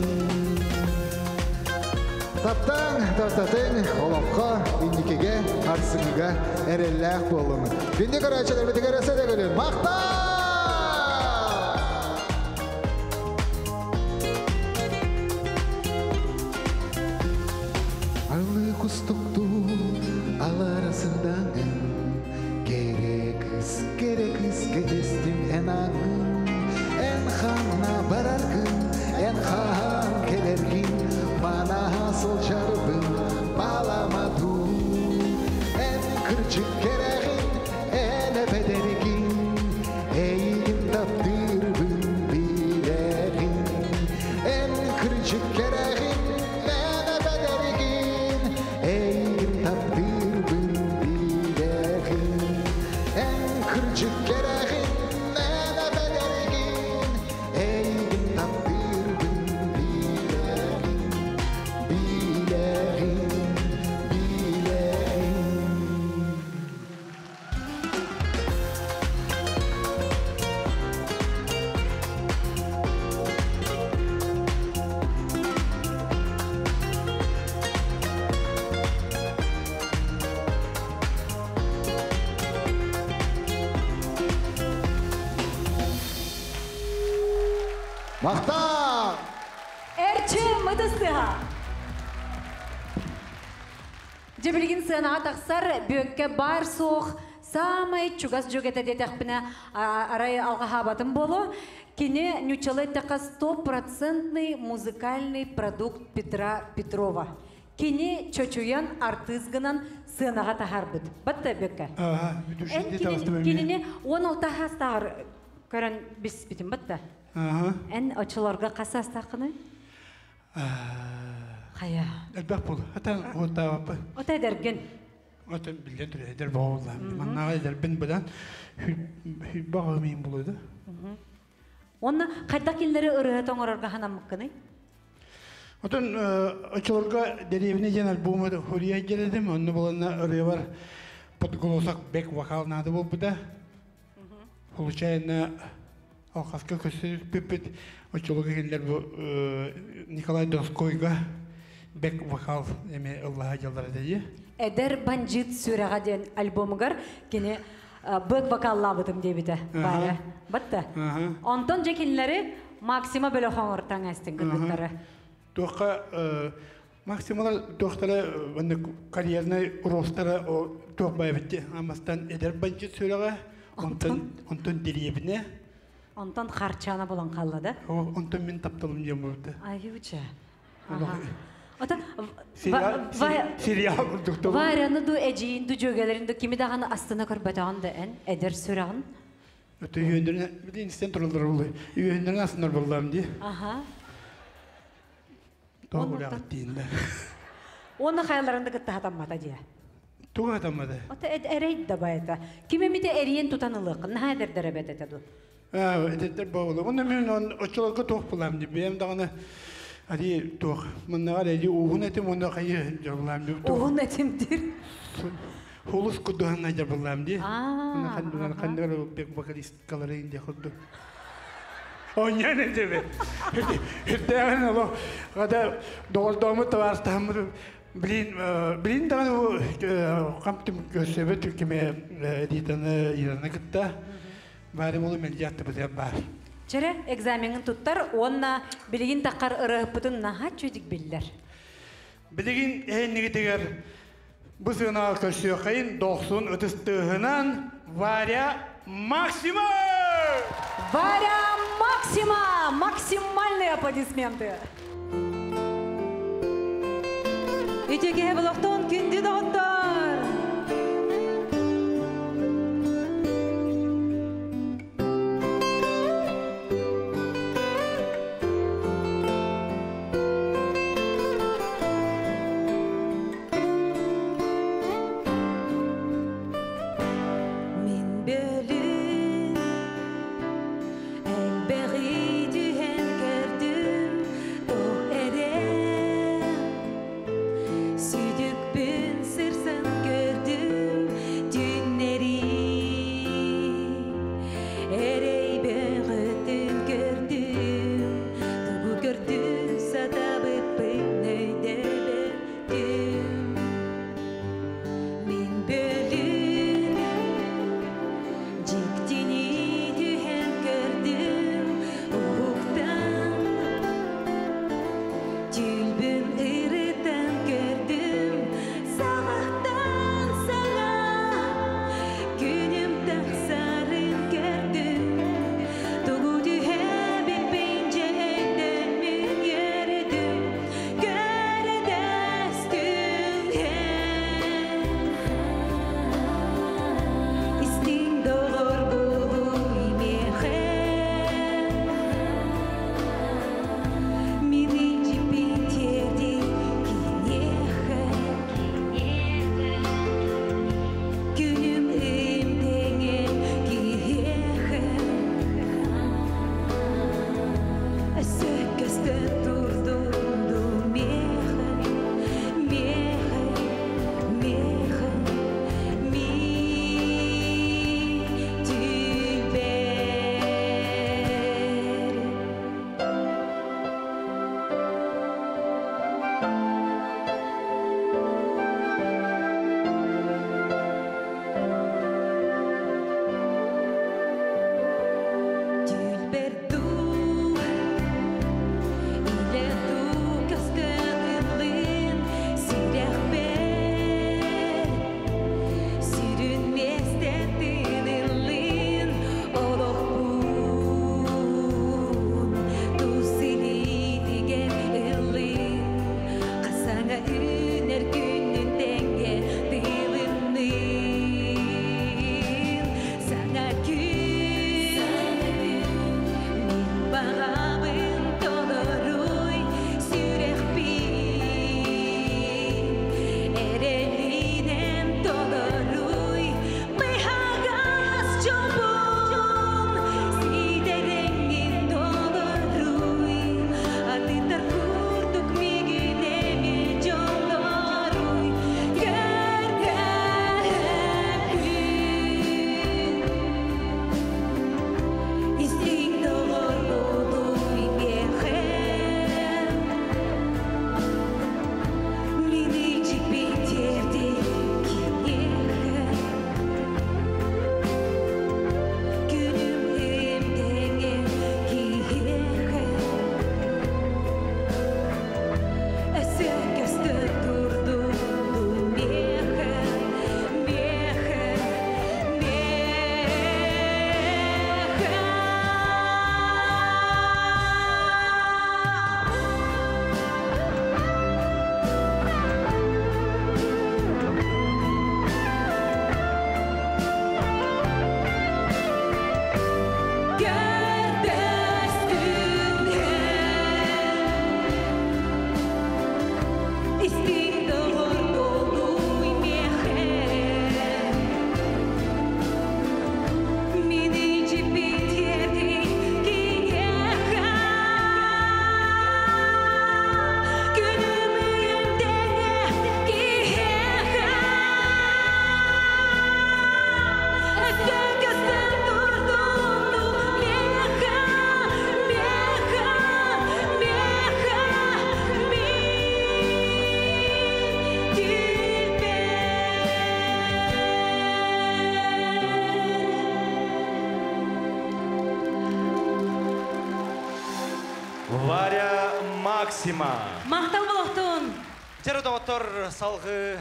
Таптаҥ, таптатыҥ, олоххо, инникигэ, сарсыҥҥыга эрэллээх буолуҥ. Күндү көрөөччүлэрбитигэр өссө төгүл махтал! Арылы кустуктуу алара сырдаҥын Кэрэ кыыс, кэрэ кыыс кэтэстим эн ааҥҥын. Эн ханна бараргын, эн хаһан кэлэргин Манаһа сылдьарбын балама дуу. Эн кырдьык кэрэҕин, эн эпэдэргин Эйигин таптыырбын билэҕин. Эн кырдьык кэрэҕин, эн эпэдэргин Эйигин таптыырбын билэҕин. Эн кырдьык кэрэҕин, эн эпэдэргин Эйигин таптыырбын билэҕин. Билэҕин, Махтал! Эрчим ытыстыха! Дьэ билигин сыанаҕа тахсар Бүөккэ баар суох саамай чугас дьүөгэтэ диэтэхпинэ арай алҕаһаабатым буолуо. Кини ньуччалыы эттэххэ стопроцентный музыкальный продукт Петра Петрова. Кини чочуйан артыыс гынан сыанаҕа таһаарбыт. Батта Бүөккэ. Эн кинини 16 саастааҕар көрөн биспитим батта. Эн оччолорго хас саастааххыный? Хайа. Элбэх буол. Атан уоттаабаппын. Ота эдэргин. Отон биллэн турар эдэр боҕуллаам. Маннаҕа эдэрбин быдан хүлбэх өмиин булуйду. Онно хайдах кинилэри ырыа тоҥорорго ханаммыккыный? Отон оччолорго дэриэбинэ диэн альбому хуруйа дьэлэдим. Онно буланна ырыабар подголосок бэк вокал наада буолбута. Случайно алхаска көстүппүт оччолорго кинилэр бу Николай Донскойга бэк вокал эми ыллаһа дьаллар этэ Эдэр бандьыыт сүрэҕэ диэн альбомугар кини бэк вокаллаабытым диэбитэ баара. Батта. Онтон дьэ кинилэри Максима бөлөх оҥортаҥ эстин кыргыттары. Туохха Максималар туохтара карьернай ростара туох байбытти амастан эдэр бандьыт сүрэҕэ онтон онтон дэриэбинэ Онтон харчана булан қалла да? Онтон мин тапталым диэн буолбута. Аюча. Ото сериал курдук Варяны ду эжиин ду жөгелерин ду кими даҕаны астына көрбөтөҕүн да эн эдэр сүрэҕин. Өтө үйөндөрүн билин истен тураллар буллай. Үйөндөрүн астынар буллам ди. Аха. Тоҕу үлэҕиттииннэ. Оны хайаларында кытта хатаммата дия. Туга хатаммата? Ото эрейд да байта. Ким эмите эриен тутан ылык. Наһаа эдэрдэр эбэт этэ ду. Эдэрдэр боолу. Онно мен он оччолорго туох булам ди. Бэйэм даҕаны ари туох. Мыннаҕар эди уһун этим онно хайы жабылам ди. Уһун этим дир. Хулус кудуһанна жабылам ди. Онно хандыгар хандыгар бек вокалисткалары инде хурду. Оньян этебе. Үрдээҕин олох хата доҕордооммут табаарыстаһаммыт блин блин даҕаны бу хамтым көрсөбөт киме Ританы Ираны кытта баары болу мэлдьи аттыбытыгар баар. Чэрэ экзамеҥын туттар уонна билигин таххар ырыһыппытын наһаа чүдик биллэр. Билигин эһиннигитигэр бу сыанаҕа көрсүөххэйин дохсун ытыс тыаһынан Варя Максима! Варя Максима! Максимальные аплодисменты! Үтүө киһи болохтон күндү доҕоттор! Мин бөлүн элбэҕи түһэн көрдүм, тоқ эрэ сүдүкпүн сырса. Варя Максима. Махтал болохтун. Жары доғыттар салғы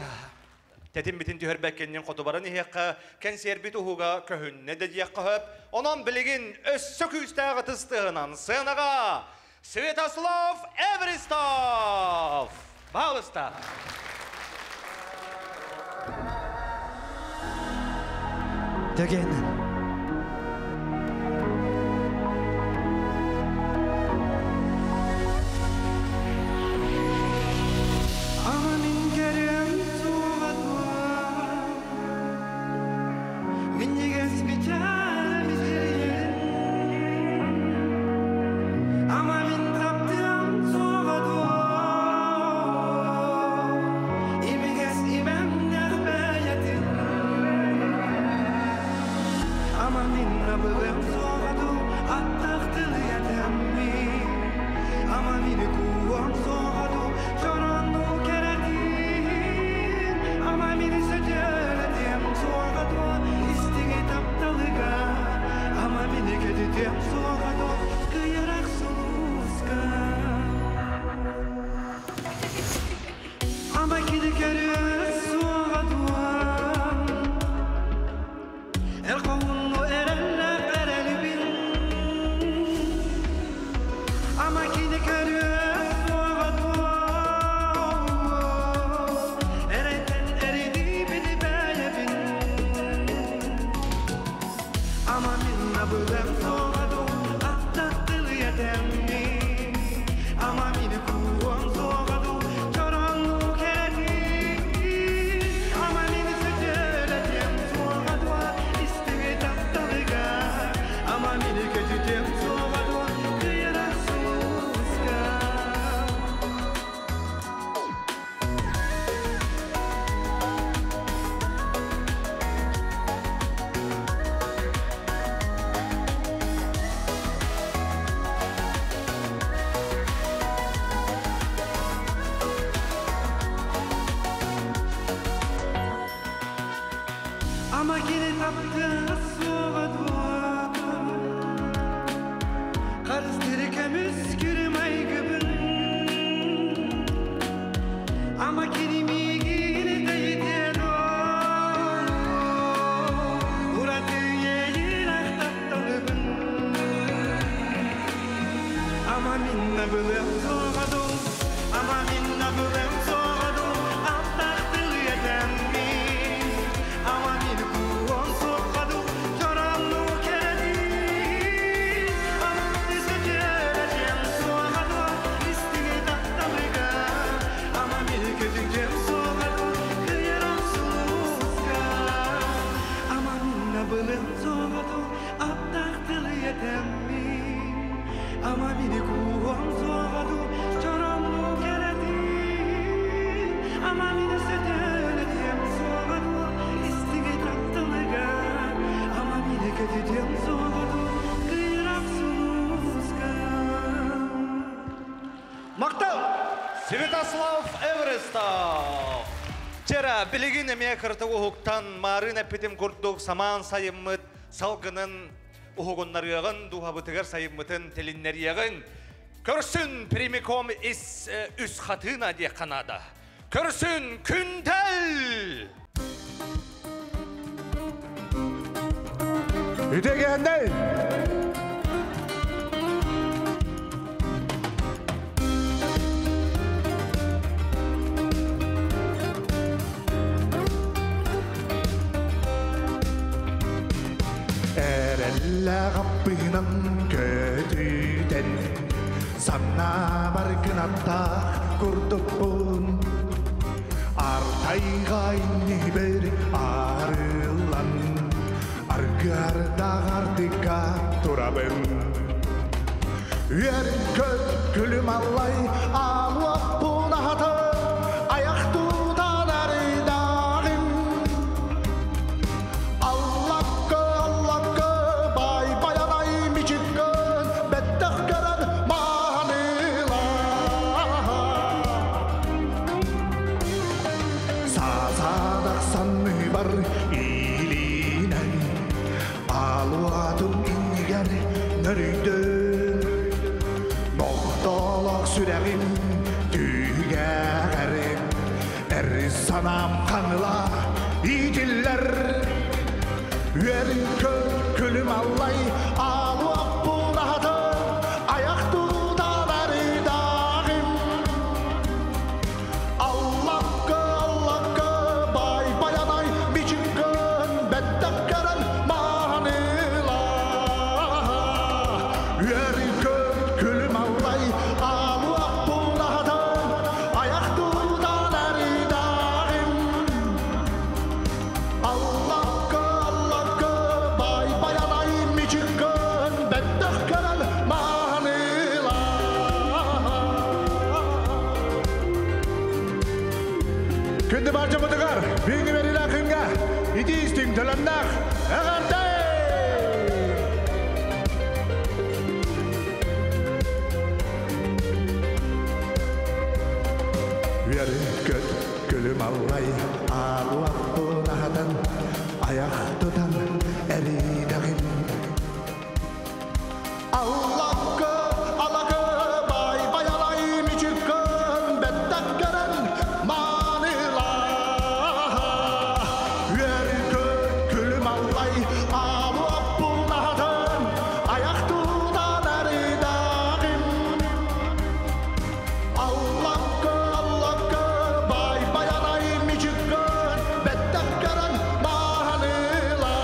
тәтін бітін түхірбәккеннен қотубарын иһиэххэ кэнсиэрбит уһуга көһүннэ да диэххэ хөп. Онон билигин өссө күүстээҕи тыстыһынан сыанаҕа Святослав Эверестов! Пожалуйста. Төгенин. Ama min kerem tuğadua Minniges biter bizerin Ama min taptım tuğadua İmiges imem nerbeyetin Ama min nabılım tuğadu Attaktıl yetemmi Ama min kuvam soğadu Çorannu keretin Ama min söteledim soğadu İstigi taptalıga Ama min kedidim soğadu Kıyarak suluska Ama kedi körü soğadu El qavunnu erelle erelibin Ama kedi körü soğadu Ereten eridi beni belebin Ama minna bılem soğadu Atlattı yetemmi Ama mini kuvam soğadu Çoranlu keredi Ama mini söteledim soğadu İstimi taptalıga Ama mini kötüdüm soğadu Kıyarak suluska. Ama yine taptı soğadua Karıstırı kömüz kürüm aygıbın Ama kerimi giyini dayıden o Uratı yeğin ahtattanıbın Ama minna bılım soğadum Ama minna bılım soğadum Attaqtıl yetemmi Ama min kuon soğadu Çorannu keredi Ama sötüreceğim soğadu İstini tahtalıga Ama min kötücem soğadu Kıyaram suluska Ama minna bılım soğadu Attaqtıl yetemmi Ama mini kuon soğadu Çorannu keredi Ama mini sötüreceğim soğadu İstini tahtalıga Ama mini kötücem soğadu Kıyaram suluska. Мақтау! Святослав Эверестов! Чера, билигин эмиэ кырты уһуктан марын эппитим курдук самаан сайыммыт салгынын уһугуннарыаҕын дуһабытыгар сайыммытын телиннэриэҕин көрсүн прямиком из үс хатына диэх канада. Көрсүн күнтел! Үтегенней! Эрелле қаппынан көтүтен Санна баргынаттақ курдукпун Артайға иннибер арылан Аргардағардыка турабын Үер көт күлім аллай алуаппун ахаты Аяқ тутан арыдағым Аллакка, аллакка, бай баянай мичиккөн, беттэх көрөн маанила. Сасадах санны бар илинен, алуатын иннигер нөрүйдөн. Ортолох сүрәгим түйгәрим Әр санам қанла итиллер Үәрін көл күлім аллай алуап бұнады Аяқ туталары дағым Аллаққа, аллаққа, бай баянай Бичіккін бәттік кәрін маныла Үәрін көл күлім аллай алуап бұнады Аяқ туталары дағым Аллаққа, аллаққа, бай баянай Бичіккін бәттік кәрін маныла Күнді бар жамытығар, бүйіңі берілі күнге, иди истің төлемнақ, әғардай! Үәрі көт күлім аллай, алуақ бұнағадан, аяқ тұтан әридағым. Аллаққа, алақы, бай баялай, мичіккін, бәттік кәрін, маныла. Үәрі көт күлім аллай, алуақ бұнағадан, аяқ тұтан әридағым. Аллаққа, аллаққа, бай баянай мичіккін, бәттік кәрін, маныла.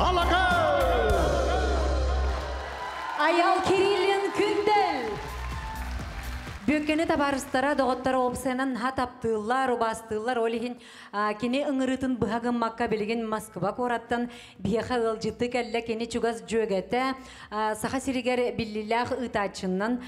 Алака! Аял Кириллин күндел. Бөккені табарыстара доғыттара опсайынан хатаптылар, убастылар, олихин кини ыңырытын быһагын макка билигин Москва кораттан биэха ылжыты кэллэ кини чугас жөгете саха сиригер биллилях ытаачыннан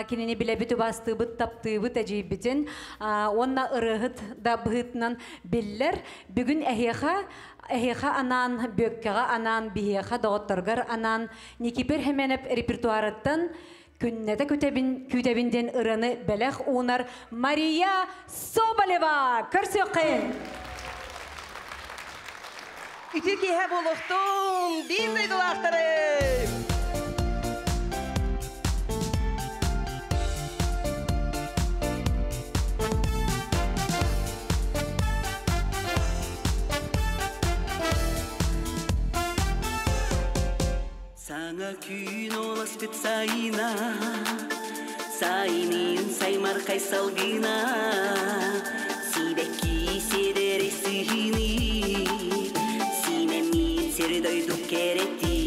кинини билебит убастыбыт таптыыбыт эжийбитин онна ырыһыт да быһытынан биллер бүгүн эһиэха эһиэха анаан бөккеҕэ анаан биһиэха доҕотторгар анаан Никипер Хеменеп репертуарыттан Күннете күтебин, күтебинден ыраны белех уунар Мария Соболева. Көрсөккин. Үтү киһэ буолуохтун, биир дойдулаахтары! Саңа күн оласпет сайына, Сайнин саймар кайсалгына, Сибекки седери сыхини, Синемин сердойду керети,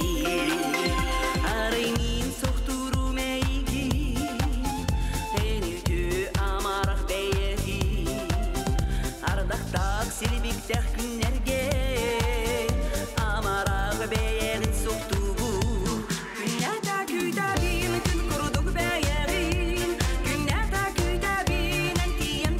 Арайнин соқтуру мейги, Энүтү амарах бейеги, Ардақтақ силбиктэх күннерге, Амарах бейегин соқтубу. Күннәтә күтәбин, күн курдук бәйәгин, Күннәтә күтәбин, ән тием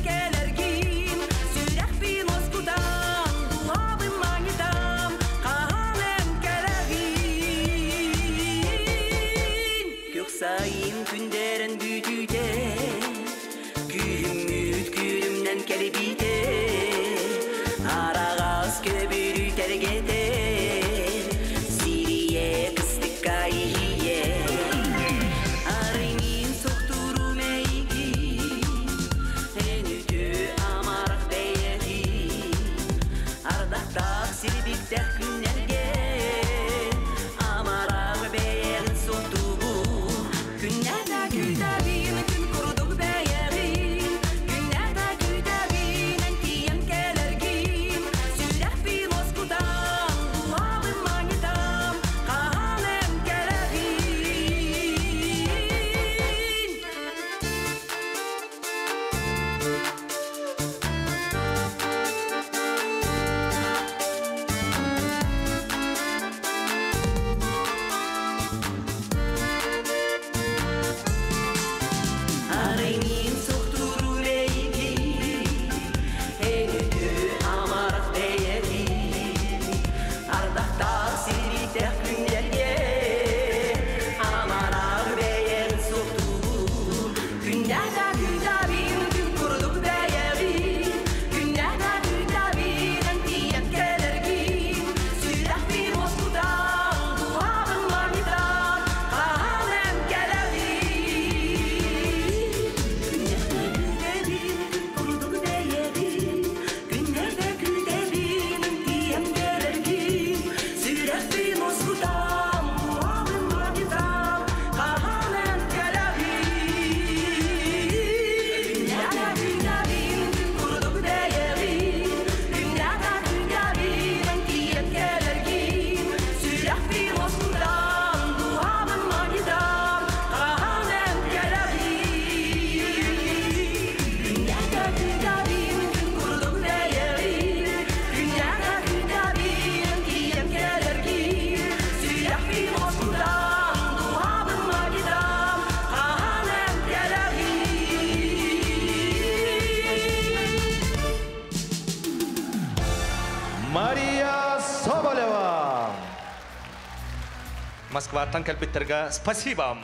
Москваттан кэлбиттэргэ спасибо.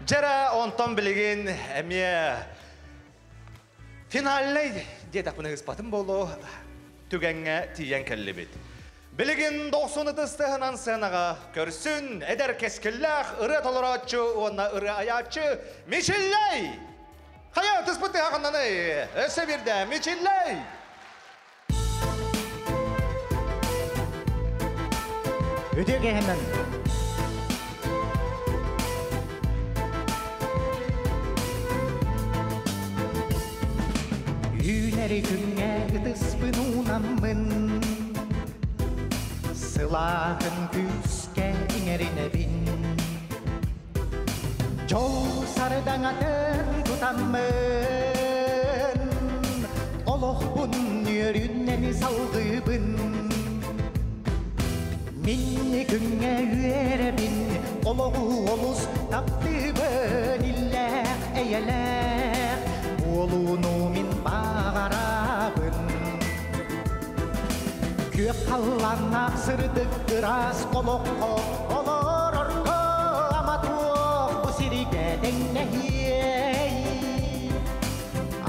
Дьэрэ онтон билигин эмиэ финальнай диэтэхпинэ ыспатым буолуо түгэҥҥэ тиийэн кэллибит. Билигин дохсун ытыс тыаһынан сыанаҕа көрсүн эдэр кэскиллээх ырыа толорооччу уонна ырыа айааччы Мичиллэй! Хайа ытыспыт тыаһа ханнаный? Өссө биирдэ Мичиллэй! Үтүө киэһэнэн. Үүнэри күҥҥэ ытыспын уунаммын Сылааһын күүскэ иҥэринэбин Дьол сардаҥатын тутаммын Олохпун үөрүннэни салгыыбын Минни күҥҥэ үөрэбин Олоҕу олус таптыыбын Иллээх эйэлээх буолууну мин баҕарабын Күөх халлааннаах сырдык ыраас олоххо олорорго ама туох бу сиригэ тэҥнэһиэй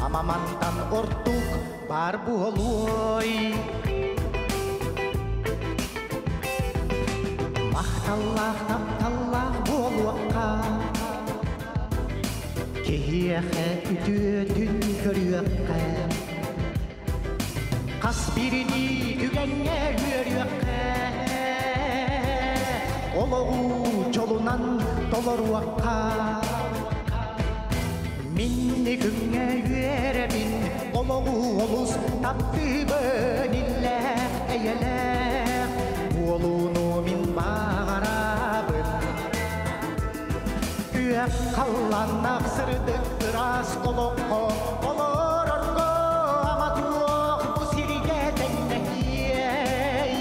Ама мантан ордук баар буолуой Махталлаах тапталлаах буолуохха Киһиэхэ үтүөтүн көрүөххэ Хас биирдии түгэҥҥэ үөрүөххэ Олоҕу дьолунан толоруохха Минни күҥҥэ үөрэбин Олоҕу олус таптыыбын Иллээх эйэлээх буолууну мин баҕарабын Күөх халлааннаах сырдык ыраас олоххо олорорго ама туох бу сиргэ тэҥнэһиэй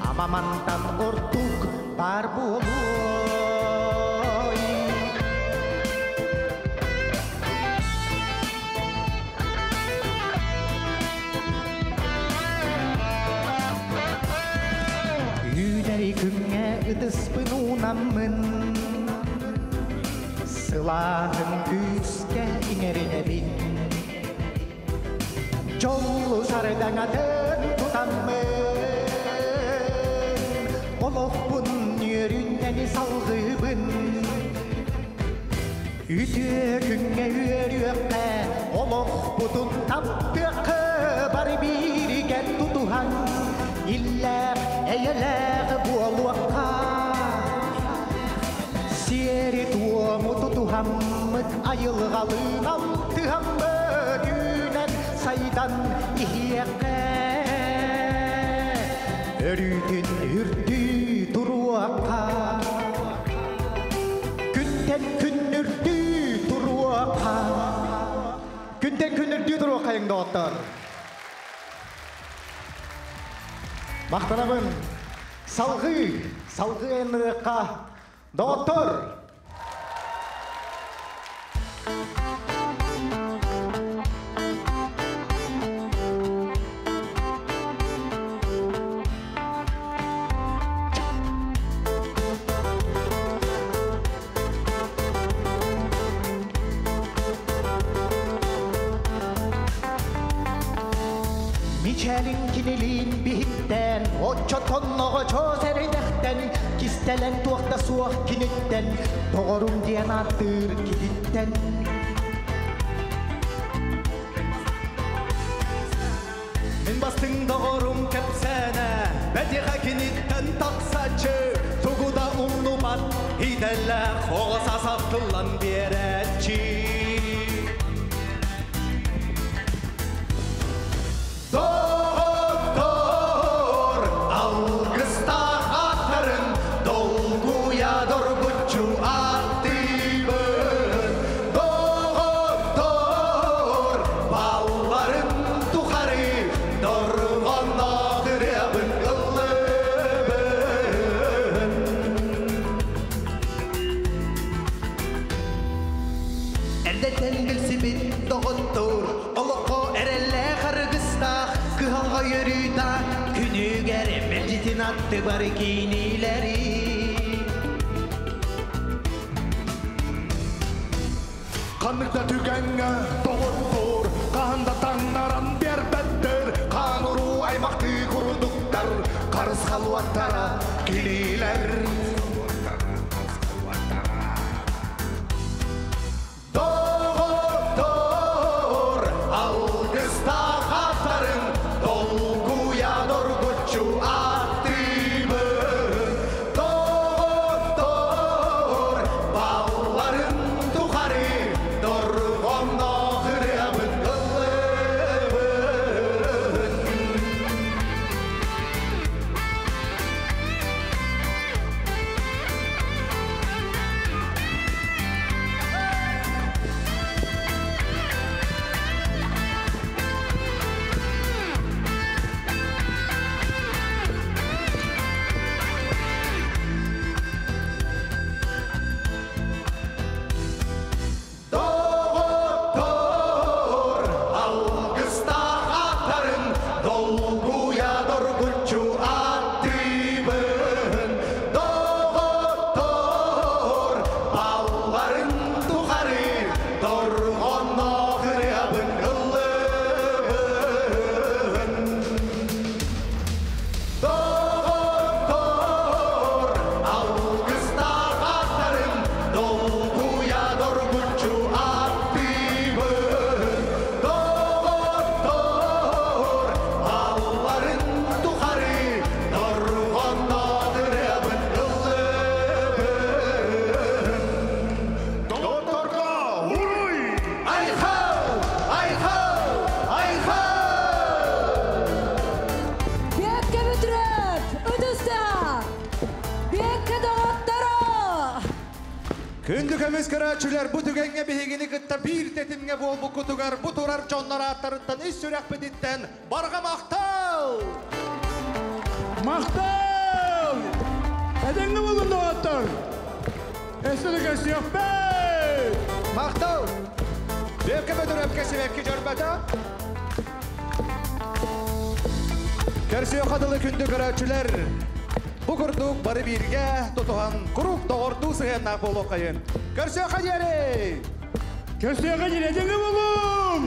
Ама мантан ордук баар буолуой Үүнэри күҥҥэ ытыспын уунаммын Сылааһын күүскэ иҥэринэбин Дьоллу сардаҥатын тутаммын Олохпун үөрүннэни салгыыбын Үтүө күҥҥэ үөрүөххэ Олохпутун таптыахха Бары бииргэ тутуһан Иллээх эйэлээх буолуохха Сиэри-туому тутуһаммыт айылҕалыын алтыһаммыт үүнэн сайдан иһиэххэ Өрүүтүн үрдүү туруохха Күнтэн күн үрдүү туруохха Күнтэн күн үрдүү туруоххайыҥ доҕоттор. Махтанабын. Салгыы, салгыы айанныахха. Доҕоттор! Мичээлин кинилиин биһиктэн, оччотонноҕо чоос эрэйдэхтэн, кистэлэҥ туох да суох киниттэн, доҕорум диэн ааттыыр кититтэн. Мин бастыҥ доҕорум кэпсээнэ, бэтиэхэ киниттэн тахсааччы, тугу да умнубат, идэлээх оҕо саас ахтыллан биэрээччи. Доҕоттор, алгыстаах ааттарын долгуйа доргуччу ааттыыбын. Доҕоттор, балларын тухары дорҕонноох ырыабын ыллыыбын. Эрдэттэн билсибит доҕоттор, олоххо эрэллээх аргыстаах, кыһалҕа үөрүүтэ күнүгэр мэлдьитин аттыбар кинилэри. Ханнык да түгэҥҥэ доҕоттоор, хаһан да таҥнаран биэрбэттэр, хаан уруу аймахтыы курдуктар, харысхал уоттара кинилэр. Доҕоттоор, алгыстаах ааттарын долгуйа доргуччу ааттыыбын. Доҕоттоор, балларын тухары дорҕонноох ырыабын ыллыыбын. Доҕоттоор, алгыстаах ааттарын долгуйа доргуччу ааттыыбын. Доҕоттоор, балларын тухары дорҕонноох ырыабын ыллыыбын. Доҕоттоор, алгыстаах ааттарын долгуйа доргуччу ааттыыбын. Доҕоттоор, балларын тухары дорҕонноох ырыабын ыллыыбын. Доҕотторго уруй! Айхал! Айхал! Айхал! Бүөккэ Бөтүрүөп, ытыста! Бүөккэ доҕотторо! Күндү көмүс көрөөччүлэр, бу түгэҥҥэ биһигини кытта биир тэтимҥэ буолбуккутугар бу турар дьоннор ааттарыттан ис сүрэхпититтэн барҕа махтал! Махтал! Этэҥҥэ буолун доҕоттор! Өссө да көрсүөхпүт! Махтал! Бүөккэ Бөтүрүөпкэ сибэкки дьөрбөтө. Көрсүөххэ дылы күндү көрөөччүлэр! Бу курдук бары бииргэ тутуһан куруук доҕордуу сыһыаннаах буолуоххайын. Көрсүөххэ диэри! Көрсүөххэ диэри этэҥҥэ буолуҥ!